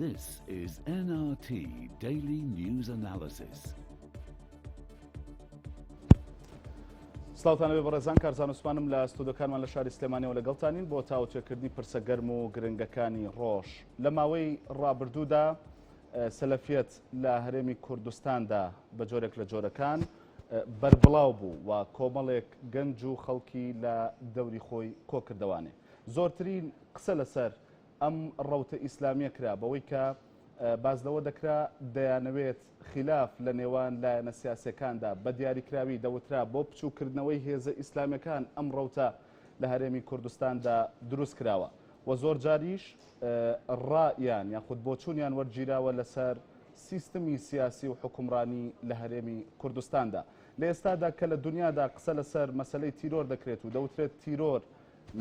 This is NRT Daily News Analysis. سڵاوتان لەبێ بەڕێزان کارزان عوسمانم لە ستۆدۆکانمان لە شاری سلێمانیەوە لەگەڵتانین بۆ تاوتوێکردنی پرسە گەرم و گرنگەکانی ڕۆژ لە ماوەی ڕابردوودا سەلەفیەت لە هەرێمی کوردستاندا بە جۆرێک لە جۆرەکان بەربڵاو بوو و کۆمەڵێک گەنج و خەڵکی لە دەوری خۆی کۆکردەوانێ زۆرترین قسە لەسەر ئەم ڕەوتە ئیسلامیە کرا بەوەی کە باس لەوە دەکرا دەیانەوێت خیلاف لە نێوان لایەنە سیاسیەکاندا بە دیاریکراوی دەوترا بۆ بچووکردنەوەی هێزە ئیسلامیەکان ئەم ڕەوتە لە هەرێمی کوردستاندا دروست کراوە و زۆر جاریش ڕایان یاخود بۆچوونیان وەرگیراوە لەسەر سیستمی سیاسی و حوکمڕانی لە هەرێمی کوردستاندا. لە ئێستادا کە لە دونیادا قسە لەسەر مەسەلەی تیرۆر دەکرێت و دەوترێت تیرۆر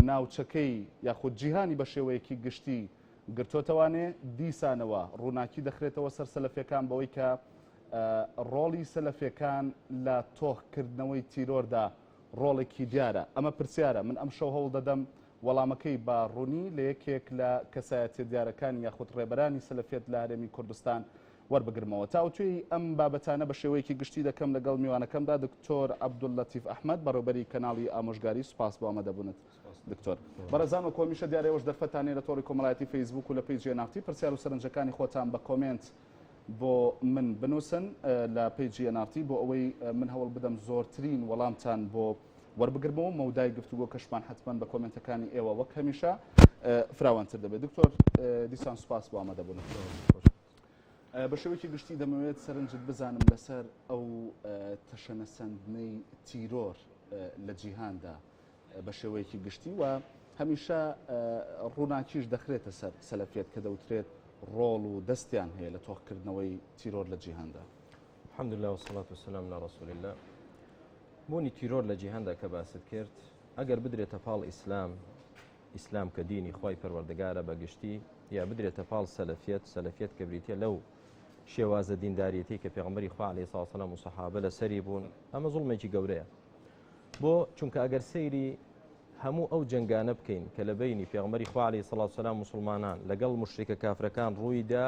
ناوچەکەی یاخود جیهانی بە شێوەیەکی گشتی گرتۆتەوانێ، دیسانەوە ڕووناکی دەخرێتەوە سەر سەلەفیەکان بەوەی کە ڕۆڵی سەلەفیەکان لە تۆخکردنەوەی تیرۆردا ڕۆڵێکی دیارە. ئەمە پرسیارە من ئەمشەو هەوڵ دەدەم وەڵامەکەی بە ڕوونی لە یەکێک لە کەسایەتیە دیارەکانی یاخود ڕێبەرانی سەلەفیەت لە هەرێمی کوردستان وەربگرمەوە. تاوتوێی ئەم بابەتانە بە شێوەیەکی گشتی دەکەم لەگەڵ میوانەکەمدا دکتۆر عەبدوللەتیف ئەحمەد بەڕێوبەری کەناڵی ئامۆژگاری. سوپاس بۆ ئامادەبوونت دکتۆر. بەڕێزان وەکو هەمیشە دیارە ئێوەش دەرفەتتان هەیە لە تۆڕی کۆمەڵایەتی فەیسبووک و لە پەیجی ئێن ئاڕ تی پرسیار و سەرنجەکانی خۆتان بە کۆمێنت بۆ من بنووسن لە پەیجی ئێن ئاڕ تی بۆ ئەوەی من هەوڵ بدەم زۆرترین وەڵامتان بۆ وەربگرمەوە مەودای گفتوگۆکەشمان حەتمەن بە کۆمێنتەکانی ئێوە وەک هەمیشە فراوانتر دەبێت. دکتۆر دیسان سوپاس بۆ ئامادەبوونت. بە شێوەیەکی گشتی دەمەوێت سەرنجت بزانم لەسەر ئەو تەشەنەسەندنەی تیرۆر لە جیهاندا بە شێوەیەکی گشتی و هەمیشە ڕووناکیش دەخرێتە سەر سەلەفیەت کە دەوترێت ڕۆڵ و دەستیان هەیە لە تۆخکردنەوەی تیرۆر لە جیهاندا. الحمد لله والصلاة والسلام على رسول الله. بوونی تیرۆر لە جیهاندا کە باست کرد ئەگەر بدرێتە پاڵ ئیسلام ئیسلام کە دینی خوای پەروەردگارە بە گشتی یا بدرێتە پاڵ سەلەفیەت سەلەفیەت کە بریتە لەو شێوازە دینداریەتی کە پێغمبەری خوا عەلەیهی سڵاو سەلام و سەحابە لەسەری بوون ئەمە زوڵمێکی گەورەیە بۆ چونکە ئەگەر سەیری هەموو ئەو جەنگانە بکەین کە لە بینی پێغمبەری خوا عەلەیهی سڵاو سەلام مسلمانان لەگەڵ مشریکە کافرەکان ڕوویدا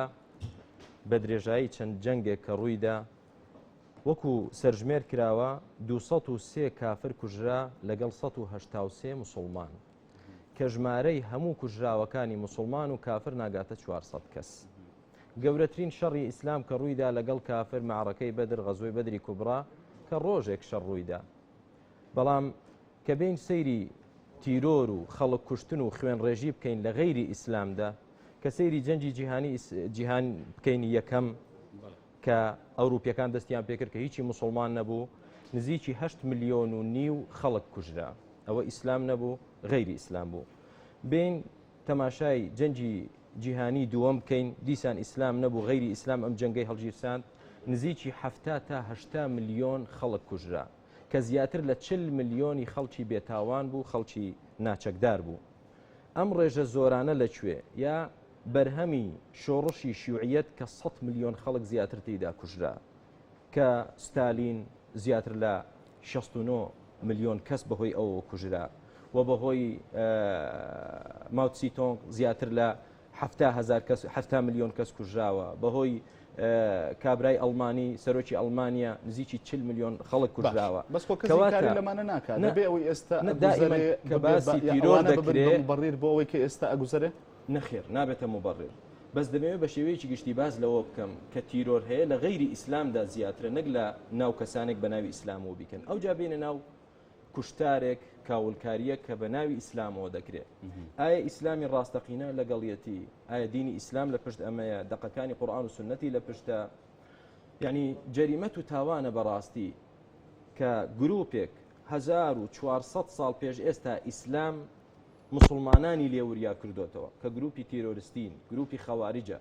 بە درێژایی چەند جەنگێک کە ڕوویدا وەکو سەرژمێر کراوە 203 کافر کوژرا لەگەڵ 183 مسلمان کە ژمارەی هەموو کوژراوەکانی مسلمان و کافر ناگاتە 400 کەس. گەورەترین شەڕی ئیسلام کە ڕوویدا لەگەڵ کافر مەعرەکەی بەدر غەزوەی بەدری کوبڕا کە ڕۆژێک شەڕ ڕوویدا بەڵام کە بێین سەیری تیرۆر و خەڵک کوشتن و خوێنڕێژی بکەین لە غەیری ئیسلامدا کە سەیری جەنگی جیهانی جیهان بکەین یەکەم کە ئەوروپیەکان دەستیان پێکرد کە هیچی مسلمان نەبوو نزیکی 8 ملیۆن و نیو خەڵک کوژرا ئەوە ئیسلام نەبوو غەیری ئیسلام بوو بین تەماشای جەنگی جیهانی دووەم بکەین دیسان ئیسلام نەبوو غەیری ئیسلام ئەم جەنگەی هەڵگیرساند نزیکی 70 تا 80 ملیۆن خەڵک کوژرا کە زیاتر لە 40 ملیۆنی خەڵکی بێتاوان بوو خەڵکی ناچەکدار بوو ئەم ڕێژە زۆرانە لە کوێ یا بەرهەمی شۆڕشی شیوعیەت کە 100 ملیۆن خەڵک زیاتر تێیدا کوژرا کە ستالین زیاتر لە 69 ملیۆن کەس بەهۆی ئەوەوە کوژرا و بەهۆی ماوتسیتۆنگ زیاتر لە هزار کەس ه ملیۆن کەس کوژراوە بەهۆی کابرای ئەڵمانی سەرۆکی ئەڵمانیا نزیکی 40 ملیۆن خەڵک کوژراوە بەس خۆ کەس لەمانە ناکات دەبێ ئەوەی ئێستا کە باسی تیرۆر دەکرێ مبەڕیر بۆ ئەوەی کە ئێستا ئەگوزەرێ نەخێر نابێتە مبەڕیر بەس دەمەوێت بە شێوەیەکی گشتی باس لەوە بکەم کە تیرۆر هەیە لە غەیری ئیسلامدا زیاترە نەک لە ناو کەسانێک بە ناوی ئیسلامەوە بیکەن ئەوجا بێنە ناو کوشتارێک کاولکارییەک کە بە ناوی ئیسلامەوە دەکرێت ئایا ئیسلامی ڕاستەقینە لەگەڵیەتی ئایا دینی ئیسلام لە پشت ئەمەیە دەقەکانی قورئان و سوننەتی لە پشتە یعنی جەریمەت و تاوانە بەڕاستی کە گروپێک 1400 ساڵ پێش ئێستا ئیسلام مسلمانانی لێ وریا کردوتەوە کە گروپی تیرۆرستین گروپی خەواریجە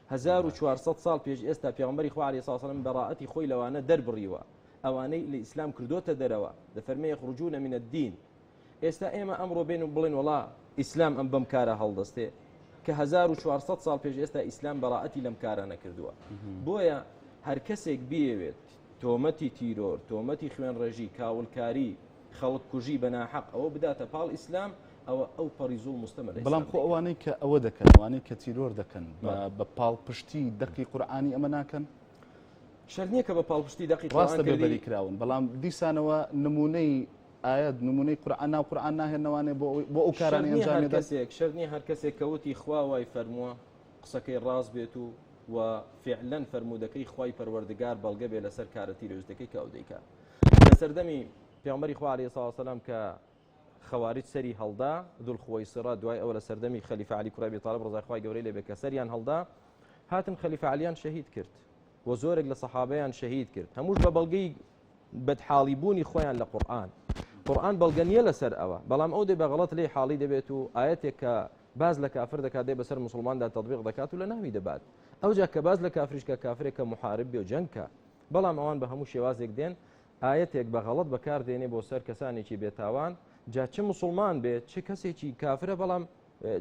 1400 ساڵ پێش ئێستا پێغمبەری خوا علیه السلام بەڕائەتی خۆی لەوانە دەربڕیوە ئەوانەی لە ئیسلام کردۆتە دەرەوە دەفەرمێ یخرجون من الدین ئێستا ئێمە ئەمڕۆ بێن و بڵێن وەڵا ئیسلام ئەم بەم کارە هەڵدەستێ کە 1400 ساڵ پێش ئێستا ئیسلام بەڕائەتی لەم کارە نەکردووە بۆیە هەر کەسێک بیەوێت تۆمەتی تیرۆر تۆمەتی خوێنڕێژی کاولکاری خەڵک کوژی بە ناحەق ئەوە بداتە پاڵ ئیسلام. ئەوە ئەو پەڕی زوڵم و ستەمە لە بەڵام ئیسلام خۆ دەیکەن. ئەوانەی کە ئەوە دەکەن، ئەوانەی کە تیرۆر دەکەن بە بەڵێ. بە پاڵپشتی دەقی قورئانی ئەمە ناکەن؟ شەرت نییە کە بە پاڵپشتی دەقی قورئان ڕاستە کردی. بێبەری کراون، بەڵام دیسانەوە نموونەی ئایەت، نموونەی قورئان ناو قورئان ناهێننەوانێ بۆ ئەوەی بۆ ئەو شەرت کارانەی نییە هەر ئەنجامی دەن؟ کەسێک شەرت نییە هەر کەسێک کە وتی خوا وای فەرمووە قسەکەی ڕاست بێت و و فعلەن فەرموودەکەی خوای پەروەردگار بەڵگە بێ لەسەر کارە تیرۆریستەکەی کە ئەو دەیکا. لە سەردەمی پێغەمبەری خوا عەلەیهی سڵاو وسەلام کە خەوارج سەری هەڵدا، ذو الخویصرە، دوای ئەوە لە سەردەمی خەلیفە عەلی کوڕی ئەبی تاڵب ڕەزای خوای گەورەی لێ بێ کە سەریان هەڵدا، هاتن خەلیفە عەلیان شەهید کرد و زۆرێک لە سەحابەیان شەهید کرد، هەمووش بە بەڵگەی بەدحاڵی بوونی خۆیان لە قورئان. قورئان بەڵگە نییە لەسەر ئەوە، بەڵام ئەو دێ بە غەڵەت لێی حاڵی دەبێت و ئایەتێک کە باس لە کافر دەکات دێ بەسەر موسڵماندا تەطبیق دەکات و لە ناوی دەبات. ئەوجا کە باس لە کافریش کە کافرێک کە محارب بێ و جەنگ کە، بەڵام ئەوان بە هەموو شێوازێک دێن ئایەتێک بە غەڵەت بەکار دێنێ بۆ سەر کەسانێکی بێتاوان جا چ موسڵمان بێ چ کەسێکی کافرە بەڵام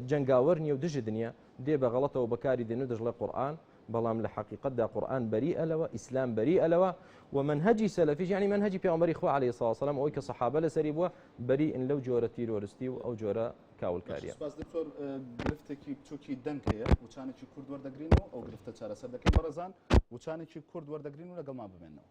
جەنگاوەر نییە و دژت نییە دێ بە غەڵەتەوە بەکاری دێن و دەژڵێ قورئان بەڵام لە حەقیقەتدا قورئان بەریئە لەوە ئیسلام بەریئە لەوە و مەنهەجی سەلەفیش یعنی مەنهەجی پێغەمبەری خوا عەلەیهی سڵاو وسەلام ئەوەی کە سەحابە لەسەری بووە بەریئن لەو جۆرە تیرۆرستی و ئەو جۆرە کاولکاریە. سپاس دکتۆر گرفتێکی بچوکی دەنگ هەیە وچانێکی کورد وەردەگرین و ئەو گرفتە چارەسەر دەکەین بەڕێزان وچانێکی کورد وەردەگرین و لەگەڵمان بمێنەوە.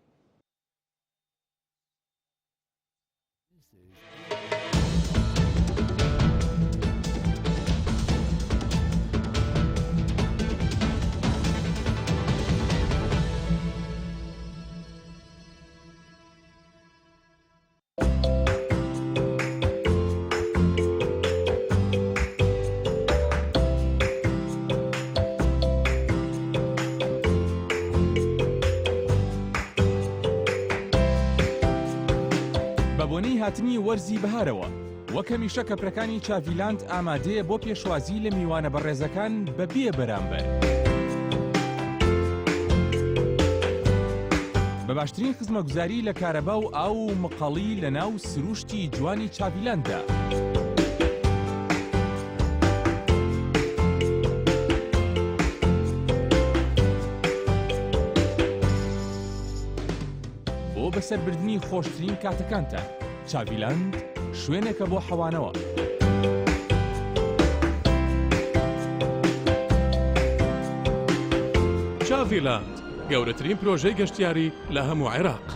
بە بۆنەی هاتنی وەرزی بەهارەوە وەک هەمیشە کەپرەکانی چاڤیلاند ئامادەیە بۆ پێشوازی لە میوانە بەڕێزەکان بە بێ بەرامبەر. بە باشترین خزمەگوزاری لە کارەبا و ئاو و مقەڵی لە ناو سرووشتی جوانی چاڤیلانددا. بۆ بەسەربردنی خۆشترین کاتەکانتان، چاڤیلاند شوێنێکە بۆ حەوانەوە. چاڤیلاند، گەورەترین پرۆژەی گەشتیاری لە هەموو عێراق.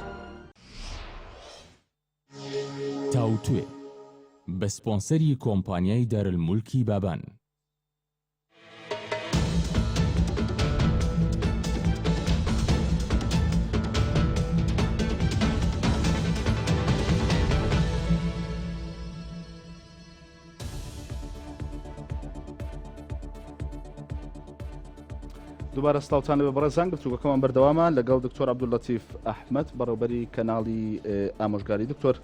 تاوتوێ بە سپۆنسەری کۆمپانیای دارالمولکی بابان. دووبارە سڵاوتان لەبێ بەڕێزان گفتوگۆکەمان بەردەوامە لەگەڵ دکتۆر عەبدوللەتیف ئەحمەد بەڕێوبەری کەناڵی ئامۆژگاری دکتۆر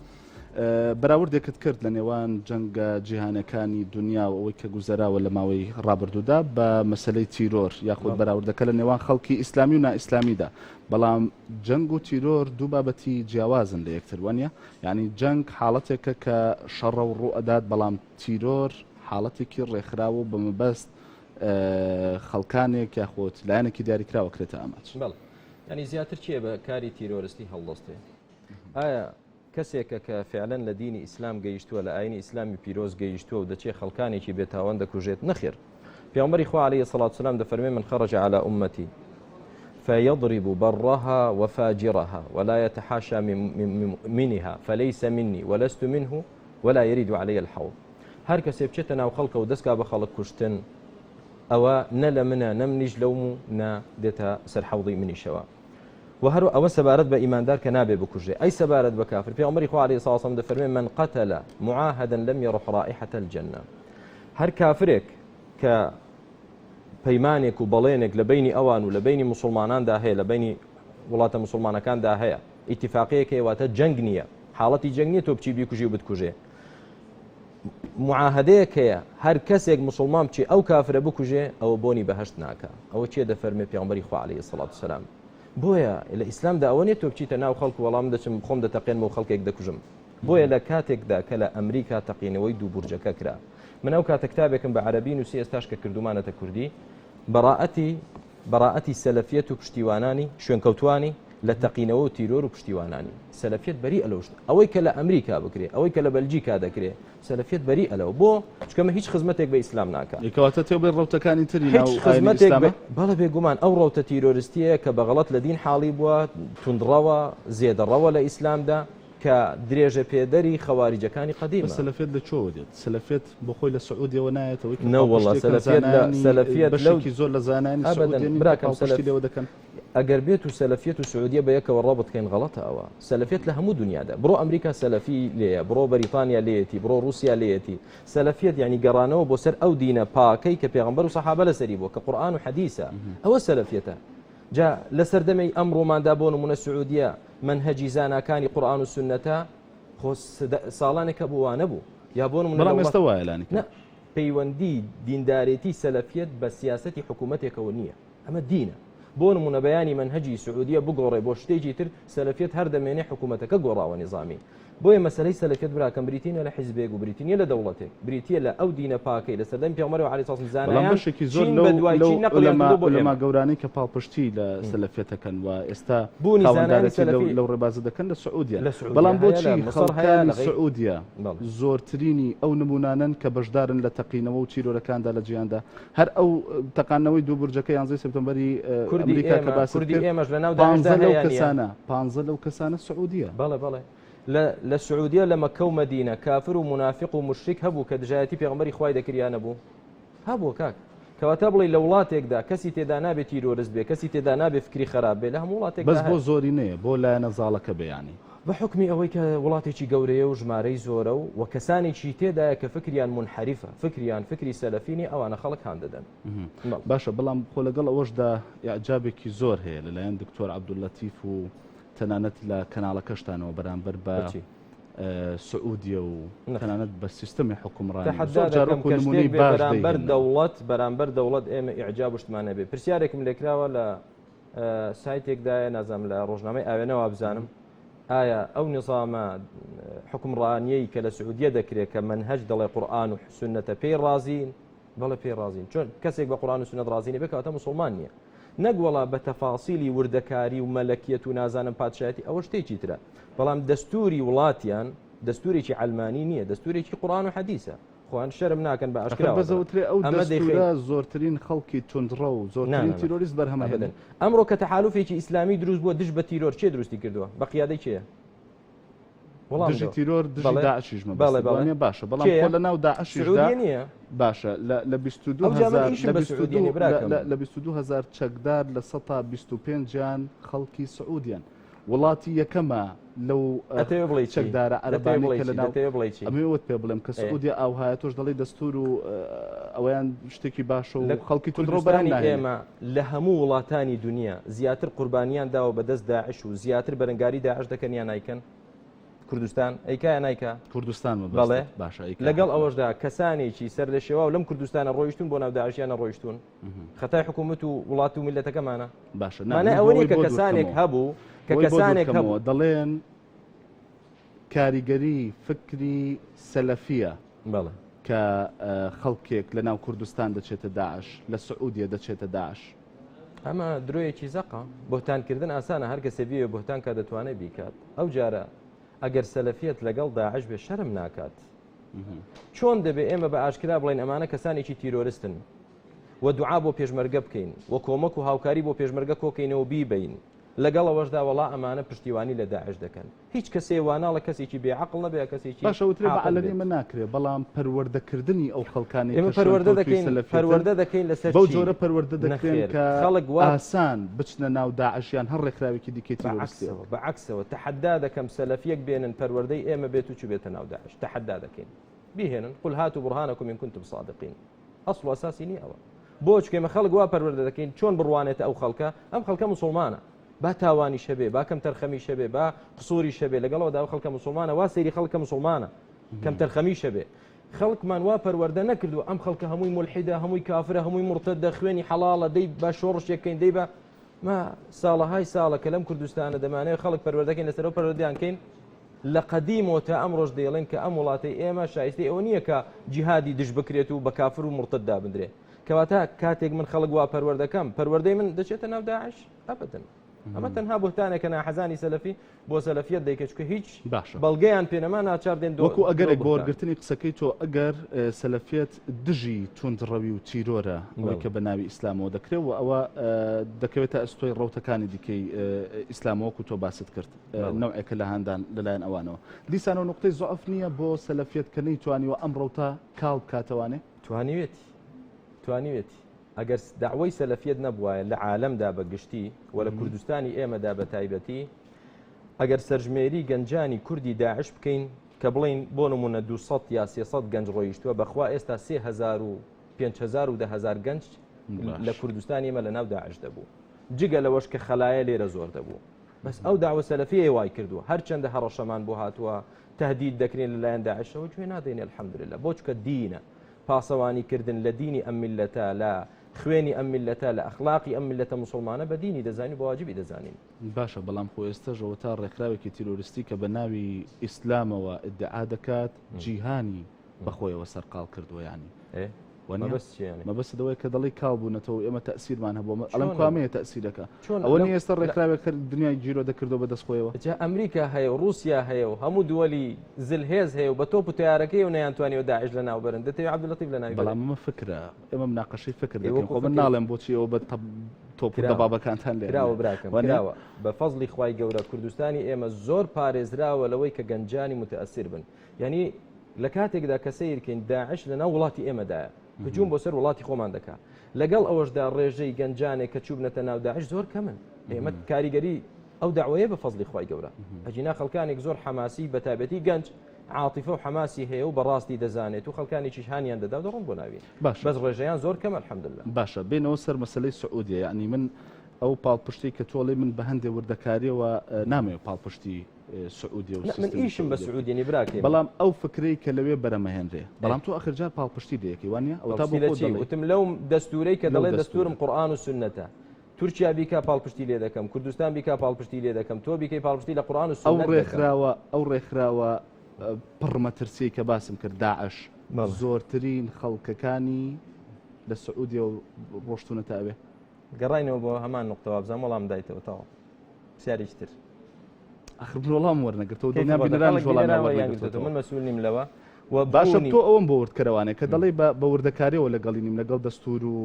بەراوردێکت کرد لە نێوان جەنگە جیهانەکانی دنیا و ئەوەی کە گوزەراوە لە ماوەی ڕابردوودا بە مەسلەی تیرۆر یاخود بەراوردەکە لە نێوان خەڵکی ئیسلامی و نائیسلامیدا بەڵام جەنگ و تیرۆر دوو بابەتی جیاوازن لە یەکتر وانە یعنی جەنگ حاڵەتێکە کە شەڕە و ڕوو ئەدات بەڵام تیرۆر حاڵەتێکی ڕێکخراوە و بە مەبەست خەڵکانێک یاخود لایەنێکی دیاریکراوە کرێتە ئامانج. بەڵێ یانی زیاتر کێ بە کاری تیرۆرستی هەڵدەستێ؟ ئایا کەسێکە کە فعلەن لە دینی ئیسلام گەیشتووە لە ئاینی ئیسلامی پیرۆز گەیشتووە و دەچێ خەڵکانێکی بێتاوان دەکوژێت؟ نەخێر پێغەمبەری خوا عەلەیهی سەڵات وسەلام دەفەرمێ من خرج علی ئومەتی فيضرب برها وفاجرها ولا يتحاشى من مؤمنها فليس مني ولست منه ولا يرد علي الحوض هەر کەسێ بچێتە ناو خەڵکە و دەستکا بە خەڵک کوشتن ئەوە نە لە منە نە منیش لەوم و نە دێتە سەر حەوڵی منیشەوە و هەر ئەوە سەبارەت بە ئیماندار کە نابێ بکوژێ ئەی سەبارەت بە کافر پێغەمبەری خوا عەلەیهی سڵاو وسلام دەفەرمێ من قتل معاهدا لم يرح رائحة الجنة هەر کافرێک کە پەیمانێک و بەڵێنێک لە بینی ئەوان و لە بینی مسلماناندا هەیە لە بینی وڵاتە مسلمانەکاندا هەیە ئیتفاقەیەک هەیە واتە جەنگ نییە حاڵەتی جەنگ نییە تۆ بچی بیکوژی و بتکوژێ معاهدەیەک هەیە هەر کەسێک مسلمان بچێ ئەو کافرە بکوژێ ئەوە بۆنی بەهشت ناکە ئەوە چێ دەفەرمێ پێغەمبەری خوا عەلەیهی سڵات سەلام بۆیە لە ئیسلامدا ئەوە نیە تۆ بچیتە ناو خەڵک وەڵام دەچم خۆم دەتەقێنم و خەڵکێک دەکوژم بۆیە لە کاتێکدا کە لە ئەمریکا تەقینەوەی دوو بورجەکە کرا من ئەو کاتە کتابێکم بە عەرەبی نووسی ئێستاش کە کردومانەتە کوردی بەڕائەتی بەڕائەتی سەلەفیەت و پشتیوانانی شوێنکەوتوانی. لە تەقینەوە و تیرۆر و پشتیوانانی. سەلەفیەت بەریئە لەو شتە. ئەوەی کە لە ئەمریکا بکرێ، ئەوەی کە لە بەلجیکا دەکرێ، سەلەفیەت بەریئە لەوە. بۆ؟ چونکە ئەمە هیچ خزمەتێک بە ئیسلام ناکا. ئێ کەواتە تێ بڵێ ڕەوتەکانی تری هیچ ناو ئاینی خزمەتێک بە ئیسلامە؟ بەڵێ بێگومان ئەو ڕەوتە تیرۆرستیەیە کە بە غەڵەت لە دین حاڵی بووە، توندڕەوە، زێدەڕەوە لە ئیسلامدا، کە درێژە پێدەری خەواریجەکانی بەس قەدیمە. سەلەفیەت لە کوێوە دێت؟ سەلەفیەت بۆ خۆی لە سعودیەوە نایەتەوەی کە نەوەڵا پاڵپشتیەکەن سەلەفیەت لە زانایانی سەلەفیەت لەو بەشێکی زۆر لە زانایانی ئەبەدەن سعودیە نین کە براکەم پاڵپشتی سەلەف لێوە دەکەن؟ ئەگەر بێت و سەلەفیەت و سعودیە بە یەکەوە ڕەبت کەین غەڵەتە ئەوە. سەلەفیەت لە هەموو دنیادا. بڕۆ ئەمریکا سەلەفی لێیە، بڕۆ بەریتانیا لێیەتی، بڕۆ ڕوسیا لێیەتی. سەلەفیەت یانی گەڕانەوە بۆ سەر ئەو دینە پاکەی کە پێغەمبەر و سەحابە لەسەری بووە، کە قورئان و حەدیسە. ئەوە سەلەفیەتە. جا لە سەردەمەی ئەمڕۆماندا بۆ نمونە سعودیە مەنهەجی زاناکانی قورئان و سوننەتە، خۆ ساڵانێک هەبوو وا نەبوو. یا بۆ نمونە لە بەڵام وڵات ئێستا وایە لانی کەم. نا، پەیوەندی دیندارێتی سەلەفیەت بە سیاسەتی حکوومەتێکەوە نییە. ئەمە دینە. بۆ نمونە بەیانی مەنهەجی سعودیە بگۆڕێ بۆ شتێکی تر سەلەفیەت هەر دەمێنێ حکومەتەکە گۆڕاوە نیزامی. بۆیە مەسەلەی سەلەفیەت براکەم بریتی نیە لە حیزبێک و بریتی نیە لە دەوڵەتێک بریتیە لە ئەو دینە پاکەی لە سەردەمی پێغەمبەرەوە عەلەیهی سڵام بەڵام زانایان بەشێکی زۆر چین لەو بە دوای لەو چین نەقلیان عولەما کردووە بۆ عولەما ئێمە. گەورانەی کە پاڵپشتی لە سەلەفیەتەکەن و ئێستا بوونی زانایانی خاوەندارێتی لەو سەلەفی لەو ڕێبازە دەکەن لە سعودیەن. لە سعودیە بەڵام هەیە لە بۆچی میسڕ هەیە خەڵکانی لە غەیر سعودیە بەڵێ. زۆرترینی ئەو نموونانەن کە بەشدارن لە تەقینەوە و تیرۆرەکاندا لە جیهاندا؟ هەر ئەو تەقاندنەوەی دوو بورجەکە یانزەی سێپتەمبەری کوردی ئەمریکا کە ئێمە باست کوردی کرد ئێمەش لە ناو داعشدا پانزە لەو هەیە نییە؟ کەسانە پانزە لەو کەسانە سعودیە. بەڵێ بەڵێ لە لە سعودیە لە مەککە و مەدینە کافر و مونافیق و موشریک هەبوو کە دژایەتی پێغەمبەری خوای دەکرد یا نەبوو؟ هەبووە کاک کەواتە بڵێی لە وڵاتێکدا کەسی تێدا نابێ تیرۆرست بێ کەسی تێدا نابێ فکری خەراپ بێ لە هەموو وڵاتێکدا بەس بۆ هەیە. زۆرینەیە بۆ لایەنە زاڵەکە بێ یانی. بە حوکمی ئەوەی کە وڵاتێکی گەورەیە و ژمارەی زۆرە و وە کەسانێکی تێدایە کە فکریان مونحەریفە، فکریان فکری سەلەفی نیە ئەوانە خەڵک هان دەدەن. بەڵێ. باشە بەڵام خۆ لەگەڵ ئەوەشدا ئیعجابێکی زۆر هەیە لەلایەن دکتۆر عەبدوللەتیف و تەنانەت لە کەناڵەکەشتانەوە بەرامبەر بە بەچی؟ سعودیە و نەخێر. تەنانەت بە سیستەمی حوکمڕانی تەحەدا زۆر جار دەکەم وەکو کە شتێک نمونەی بێ باش بەرامبەر دەیهێننەوە. دەوڵەت بەرامبەر دەوڵەت ئێمە ئیعجاب و شتمان هەبێ. پرسیارێکم لێکراوە لە سایتێکدایە نازانم لە ڕۆژنامەی ئاوێنە وابزانم ئایا ئەو نیزامە حکومڕانیەی کە لە سعودیە دەکرێت کە مەنهەج دەڵێ قورئان و سوننەتە پێی ڕازین بەڵێ پێی ڕازین چۆن کەسێک بە قورئان و سوننەت ڕازی نەبێ کەواتە موسڵمان نییە نەک وەڵا بە تەفاسیلی وردەکاری و مەلەکیەت و نازانم پادشایەتی ئەوە شتێکی ترە بەڵام دەستوری وڵاتیان دەستورێکی عەلمانی نییە دەستورێکی قورئان و حەدیسە خۆیان شەرم ناکەن بە ئەخر ئاشکراوە بەس دەڵێن ئەوترێ ئەو ئەمە دەیخەین دەستورە زۆرترین خەڵکی توندڕەو نا زۆرترین نا نا تیرۆریست بەرهەم ئەهێنێ. ئەبەدەن ئەمڕۆ کە تەحالوفێکی ئیسلامی دروست بووە دژ بە تیرۆر کێ دروستی کردووە بە قیادەی کێیە وەڵام دژی دەوە تیرۆر دژی بەڵێ داعشیش بەڵێ مەبەستت بەڵێ وانیە باشە بەڵام خۆ کێیە لە ناو داعشیشدا سعودیە نییە باشە لە لە 22 ئەو جا من هەزار ئیشم لە بە سعودیە 22 نییە لە براکەم لە لە 22 هەزار چەکدار لە سەتا 25 یان خەڵکی سعودیەن وڵاتی یەکەمە لەو ئەتەوێ بڵێی چی؟ چەکدارە دەتەوێ عەرەبانەی بڵێی کە چی؟ لەناو دەتەوێ بڵێی چی؟ ئەمەوێ ئەوەت پێ بڵێم کە ئێ. سعودیە ئاوهایە تۆش دەڵێی دەستوور و ئەوەیان شتێکی باشە و لە خەڵکی توندڕەو بەرهەم کوردستانی ناهێنێ. ئێمە لە هەموو وڵاتانی دونیا زیاتر قوربانیان داوە بە دەست داعش و زیاتر بەرەنگاری داعش دەکەن یا نایکەن؟ کوردستان ئەیکا یا نایکا؟ کوردستان مەبەستت بەڵێ. باشە ئەیکا لەگەڵ حەتمەن. ئەوەشدا کەسانێکی سەرلێشێواو لەم کوردستانە ڕۆیشتوون بۆ ناو داعش یا نەڕۆیشتوون؟ خەتای حکوومەت و وڵات و میللەتەکەمانە. باشە نا مانای من ئەوە نییە بۆ کە بۆ کەسانێک دوورکەمەوە هەبوو کە بۆی بۆ کەسانێک دوورکەمەوە هەبوو دەڵێن کاریگەری فکری سەلەفیە بەڵێ کە خەڵکێک لە ناو کوردستان دەچێتە داعش لە سعودیە دەچێتە داعش. ئەمە درۆیەکی زەقە بوهتانکردن ئاسانە هەر کەسێ بیەوێ بوهتان کا دەتوانێت بیکات ئەو جارە ئەگەر سەلەفیەت لەگەڵ داعش بێ شەرم ناکات چۆن دەبێ ئێمە بە ئاشکرا بڵێین ئەمانە کەسانێکی تیرۆرستن و دوعا بۆ پێشمەرگە بکەین و کۆمەک و هاوکاری بۆ پێشمەرگە کۆکەینەوە بیبەین لەگەڵ ئەوەشدا وەڵا ئەمانە پشتیوانی لە داعش دەکەن هیچ کەسێ واناڵە کەسێکی بێ عەقڵ نەبێ کەسێکی باشە وترێ بە عاقڵ عەلەنی بێت. ئەمە ناکرێ بەڵام پەروەردەکردنی ئەو خەڵکانەی ئێمە کە شوێن پەروەردە کەوتووی دەکەین سەلەفیەتن پەروەردە دەکەین لەسەر بەو چی؟ جۆرە پەروەردە دەکرێن نەخێر کە خەڵک وا ئاسان بچنە ناو داعش یان هەر ڕێکخراوێکی دیکەی بە تیرۆریستیەوە. عەکسەوە بە عەکسەوە تەحەدا دەکەم سەلەفیەک بێنن پەروەردەی ئێمە بێت و چوبێتە ناو داعش تەحەدا دەکەین بیهێنن قل هاتوا برهانکم ان کنتم صادقین ئەسڵ و ئەساسی نییە ئەوە بۆ چونکە ئێمە خەڵک وا پەروەردە دەکەین چۆن بڕوانێتە ئەو خەڵکە ئەم خەڵکە موسڵمانە با تاوانیش هەبێ با کەم تەرخەمیش هەبێ با قسوریش هەبێ لەگەڵەوەدا ئەو خەڵکە موسڵمانە وا سەیری خەڵکە موسڵمانە کەم تەرخەمیش هەبێ خەڵکمان وا پەروەردە نەکردووە ئەم خەڵکە هەمووی مولحیدە هەمووی کافرە هەمووی مورتەدە خوێنی حەڵاڵە دەی با شۆڕشێک کەین دەی بە ما ساڵەهای ساڵە کە لەم کوردستانە دەمانەوێت خەڵک پەروەردەکەین لەسەرەوە پەروەردەیان کەین لە قەدیمەوە تا ئەمڕۆش دەیڵێن کە ئەم وڵاتەی ئێمە شایستەی ئەوە نییە کە جیهادی دژ بکرێت و بە کافر و مورتەد دابندرێ کەواتە کاتێک من خەڵک وا پەروەردەکەم پەروەردەی من دەچێتە ناو داعش ئەبەدەن. ئەمە تەنها بۆتانێکە ناحەزانی سەلەفی بۆ سەلەفیەت دەیکە چکە هیچ باشە بەڵگەیان پێنەما ناچار دێن وەکو ئەگەرێک بۆ وەرگرتنی قسەکەی تۆ ئەگەر سەلەفیەت دژی توندڕەوی و تیرۆرە ئەوەی کە بە ناوی ئیسلامەوە دەکرێت و ئەوە دەکەوێتە ئەستۆی ڕەوتەکانی دیکەی ئیسلامەوە وەکو تۆ باست کرد نەوعێکە لە هاندان لەلایەن ئەوانەوە. دیسانەوە نوقتەی زوعف نییە بۆ سەلەفیەت کە نەیتوانیوە ئەم ڕەوتە کاڵ بکاتەوانێ؟ توانیوێتی توانیوێتی ئەگەر دەعوەی سەلەفیەت نەبوایە لە عالەمدا بە گشتی و لە کوردستانی ئێمەدا بە تایبەتی ئەگەر سەرژمێری گەنجانی کوردی داعش بکەین کە بڵین بۆ نمونە 200 یا 300 گەنج ڕۆیشتووە بەخوا ئێستا 3000 و 5000 و 10000 گەنج لە کوردستانی ئێمە لە ناو داعش دەبوو جگە لەوەش کە خەلایە لێرە زۆر دەبوو بەس ئەو داوە سەلەفیە وای کردووە هەرچەندە هەڕەشەمان بۆ هاتووە تهدید دەکرێن لەلایەن داعشەوە گوێ نادەین الحمدلله بۆ چکە دینە پاسەوانی کردن لە دینی ئەم میللەتە لە خوێنی ئەم میللەتە لە ئەخلاقی ئەم میللەتە موسڵمانە بە دینی دەزانین و بە واجبی دەزانین. باشە بەڵام خۆ ئێستەش ئەوەتا ڕێکخراوێکی تیرۆریستی کە بە ناوی ئیسلامەوە ئیدعا دەکات جیهانی بەخۆیەوە سەرقاڵ کردووە یانی مەبەست چیە یانی؟ مەبەست ئەوەیە کە دەڵێی کاڵ بوونەتەوە و ئێمە تەئسیرمان هەبووە ئەڵێم کوامەیە تەئسیرەکە ئەوە نیە ئێستا ڕێکخراوێک هەر دنیای گیرۆدە کردووە بە دەست خۆیەوە؟ جا ئەمریکا هەیە و ڕووسیا هەیە و هەموو دووەلی زلهێز هەیە و بە تۆپ و تەیارەکەی و نەیانتوانیوە داعش لەناو بەرن دەتەوێ عەبدولەتیف لەناوی بەرێ؟ بەڵام ئەمە فکرە ئێمە مناقەشەی فکر دەکەین خۆ من ناڵێم بۆچی ئەوە بە تۆپ و دەبابەکانتان لێ کراوە براکەم کراوە بە فەزڵی خوای گەورە کوردستانی ئێمە زۆر پارێزراوە لەوەی کە گەنجانی متەئەسیر بن یعنی لە کاتێکدا کە سەیرکەین داعش لە ناو وڵاتی ئێمەدایە هجوم بۆ سەر وڵاتی خۆمان دەکا لەگەڵ ئەوەشدا ڕێژەی گەنجانێک کە چوبنەتە ناو داعش زۆر کەمن ئێمە کاریگەری ئەو داوایە بە فەزلی خوای گەورە ئەجینا خەڵکانێک زۆر حەماسی بە تایبەتی گەنج عاتیفە و حەماسی هەیە و بەڕاستی دەزانێت و خەڵکانێکیش هانیان دەدا و دەڕۆن بۆ ناوی باشە بەس ڕێژەیان زۆر کەمە الحمدلله باشە بێنەوە سەر مەسلەی سعودیە یعنی من ئەو پاڵپشتی کە تۆڵی من بە هەندێ وردەکاریەوە نامەوێت پاڵپشتی سعودیە و من ئیشم بە سعودیە نی براکەی بەڵام ئەو فکرەی کە لەوێ بەرەمەهێنرێ بەڵام تۆ ئەخر جار پاڵپشتی لەکەی وانە ئەو تا بۆ وتم لەو دەستورەی کە دەڵێ دەستورم قورآن و سنەتە تورکیا بیکا پاڵپشتی لێ دەکەم کوردستان بیکا پاڵپشتی لێ دەکەم تۆ بیکەی پاڵپشتی لە قورآن و ئەو ڕێکخراوە ئەو ڕێکخراوە پڕمەترسی کە باسم کرد داعش زۆرترین خەڵکەکانی لە سعودیە و ڕۆشتونەتە ئەوێ گەڕاینەوە بۆ هەمان نقطە وابزانم وەڵام دایتەوە تەواو پرسیارێکی تر ئەخر من وەڵام وەرنەگرتەوە دڵنیام بینەرانیش وەڵامیان وەرنەگرتەوە من مەسئول نیم لەوە و باشە تۆ ئەوەم بۆ وردکەرەوانێ کە دەڵێی بە وردەکاریەوە لەگەڵی نیم لەگەڵ دەستور و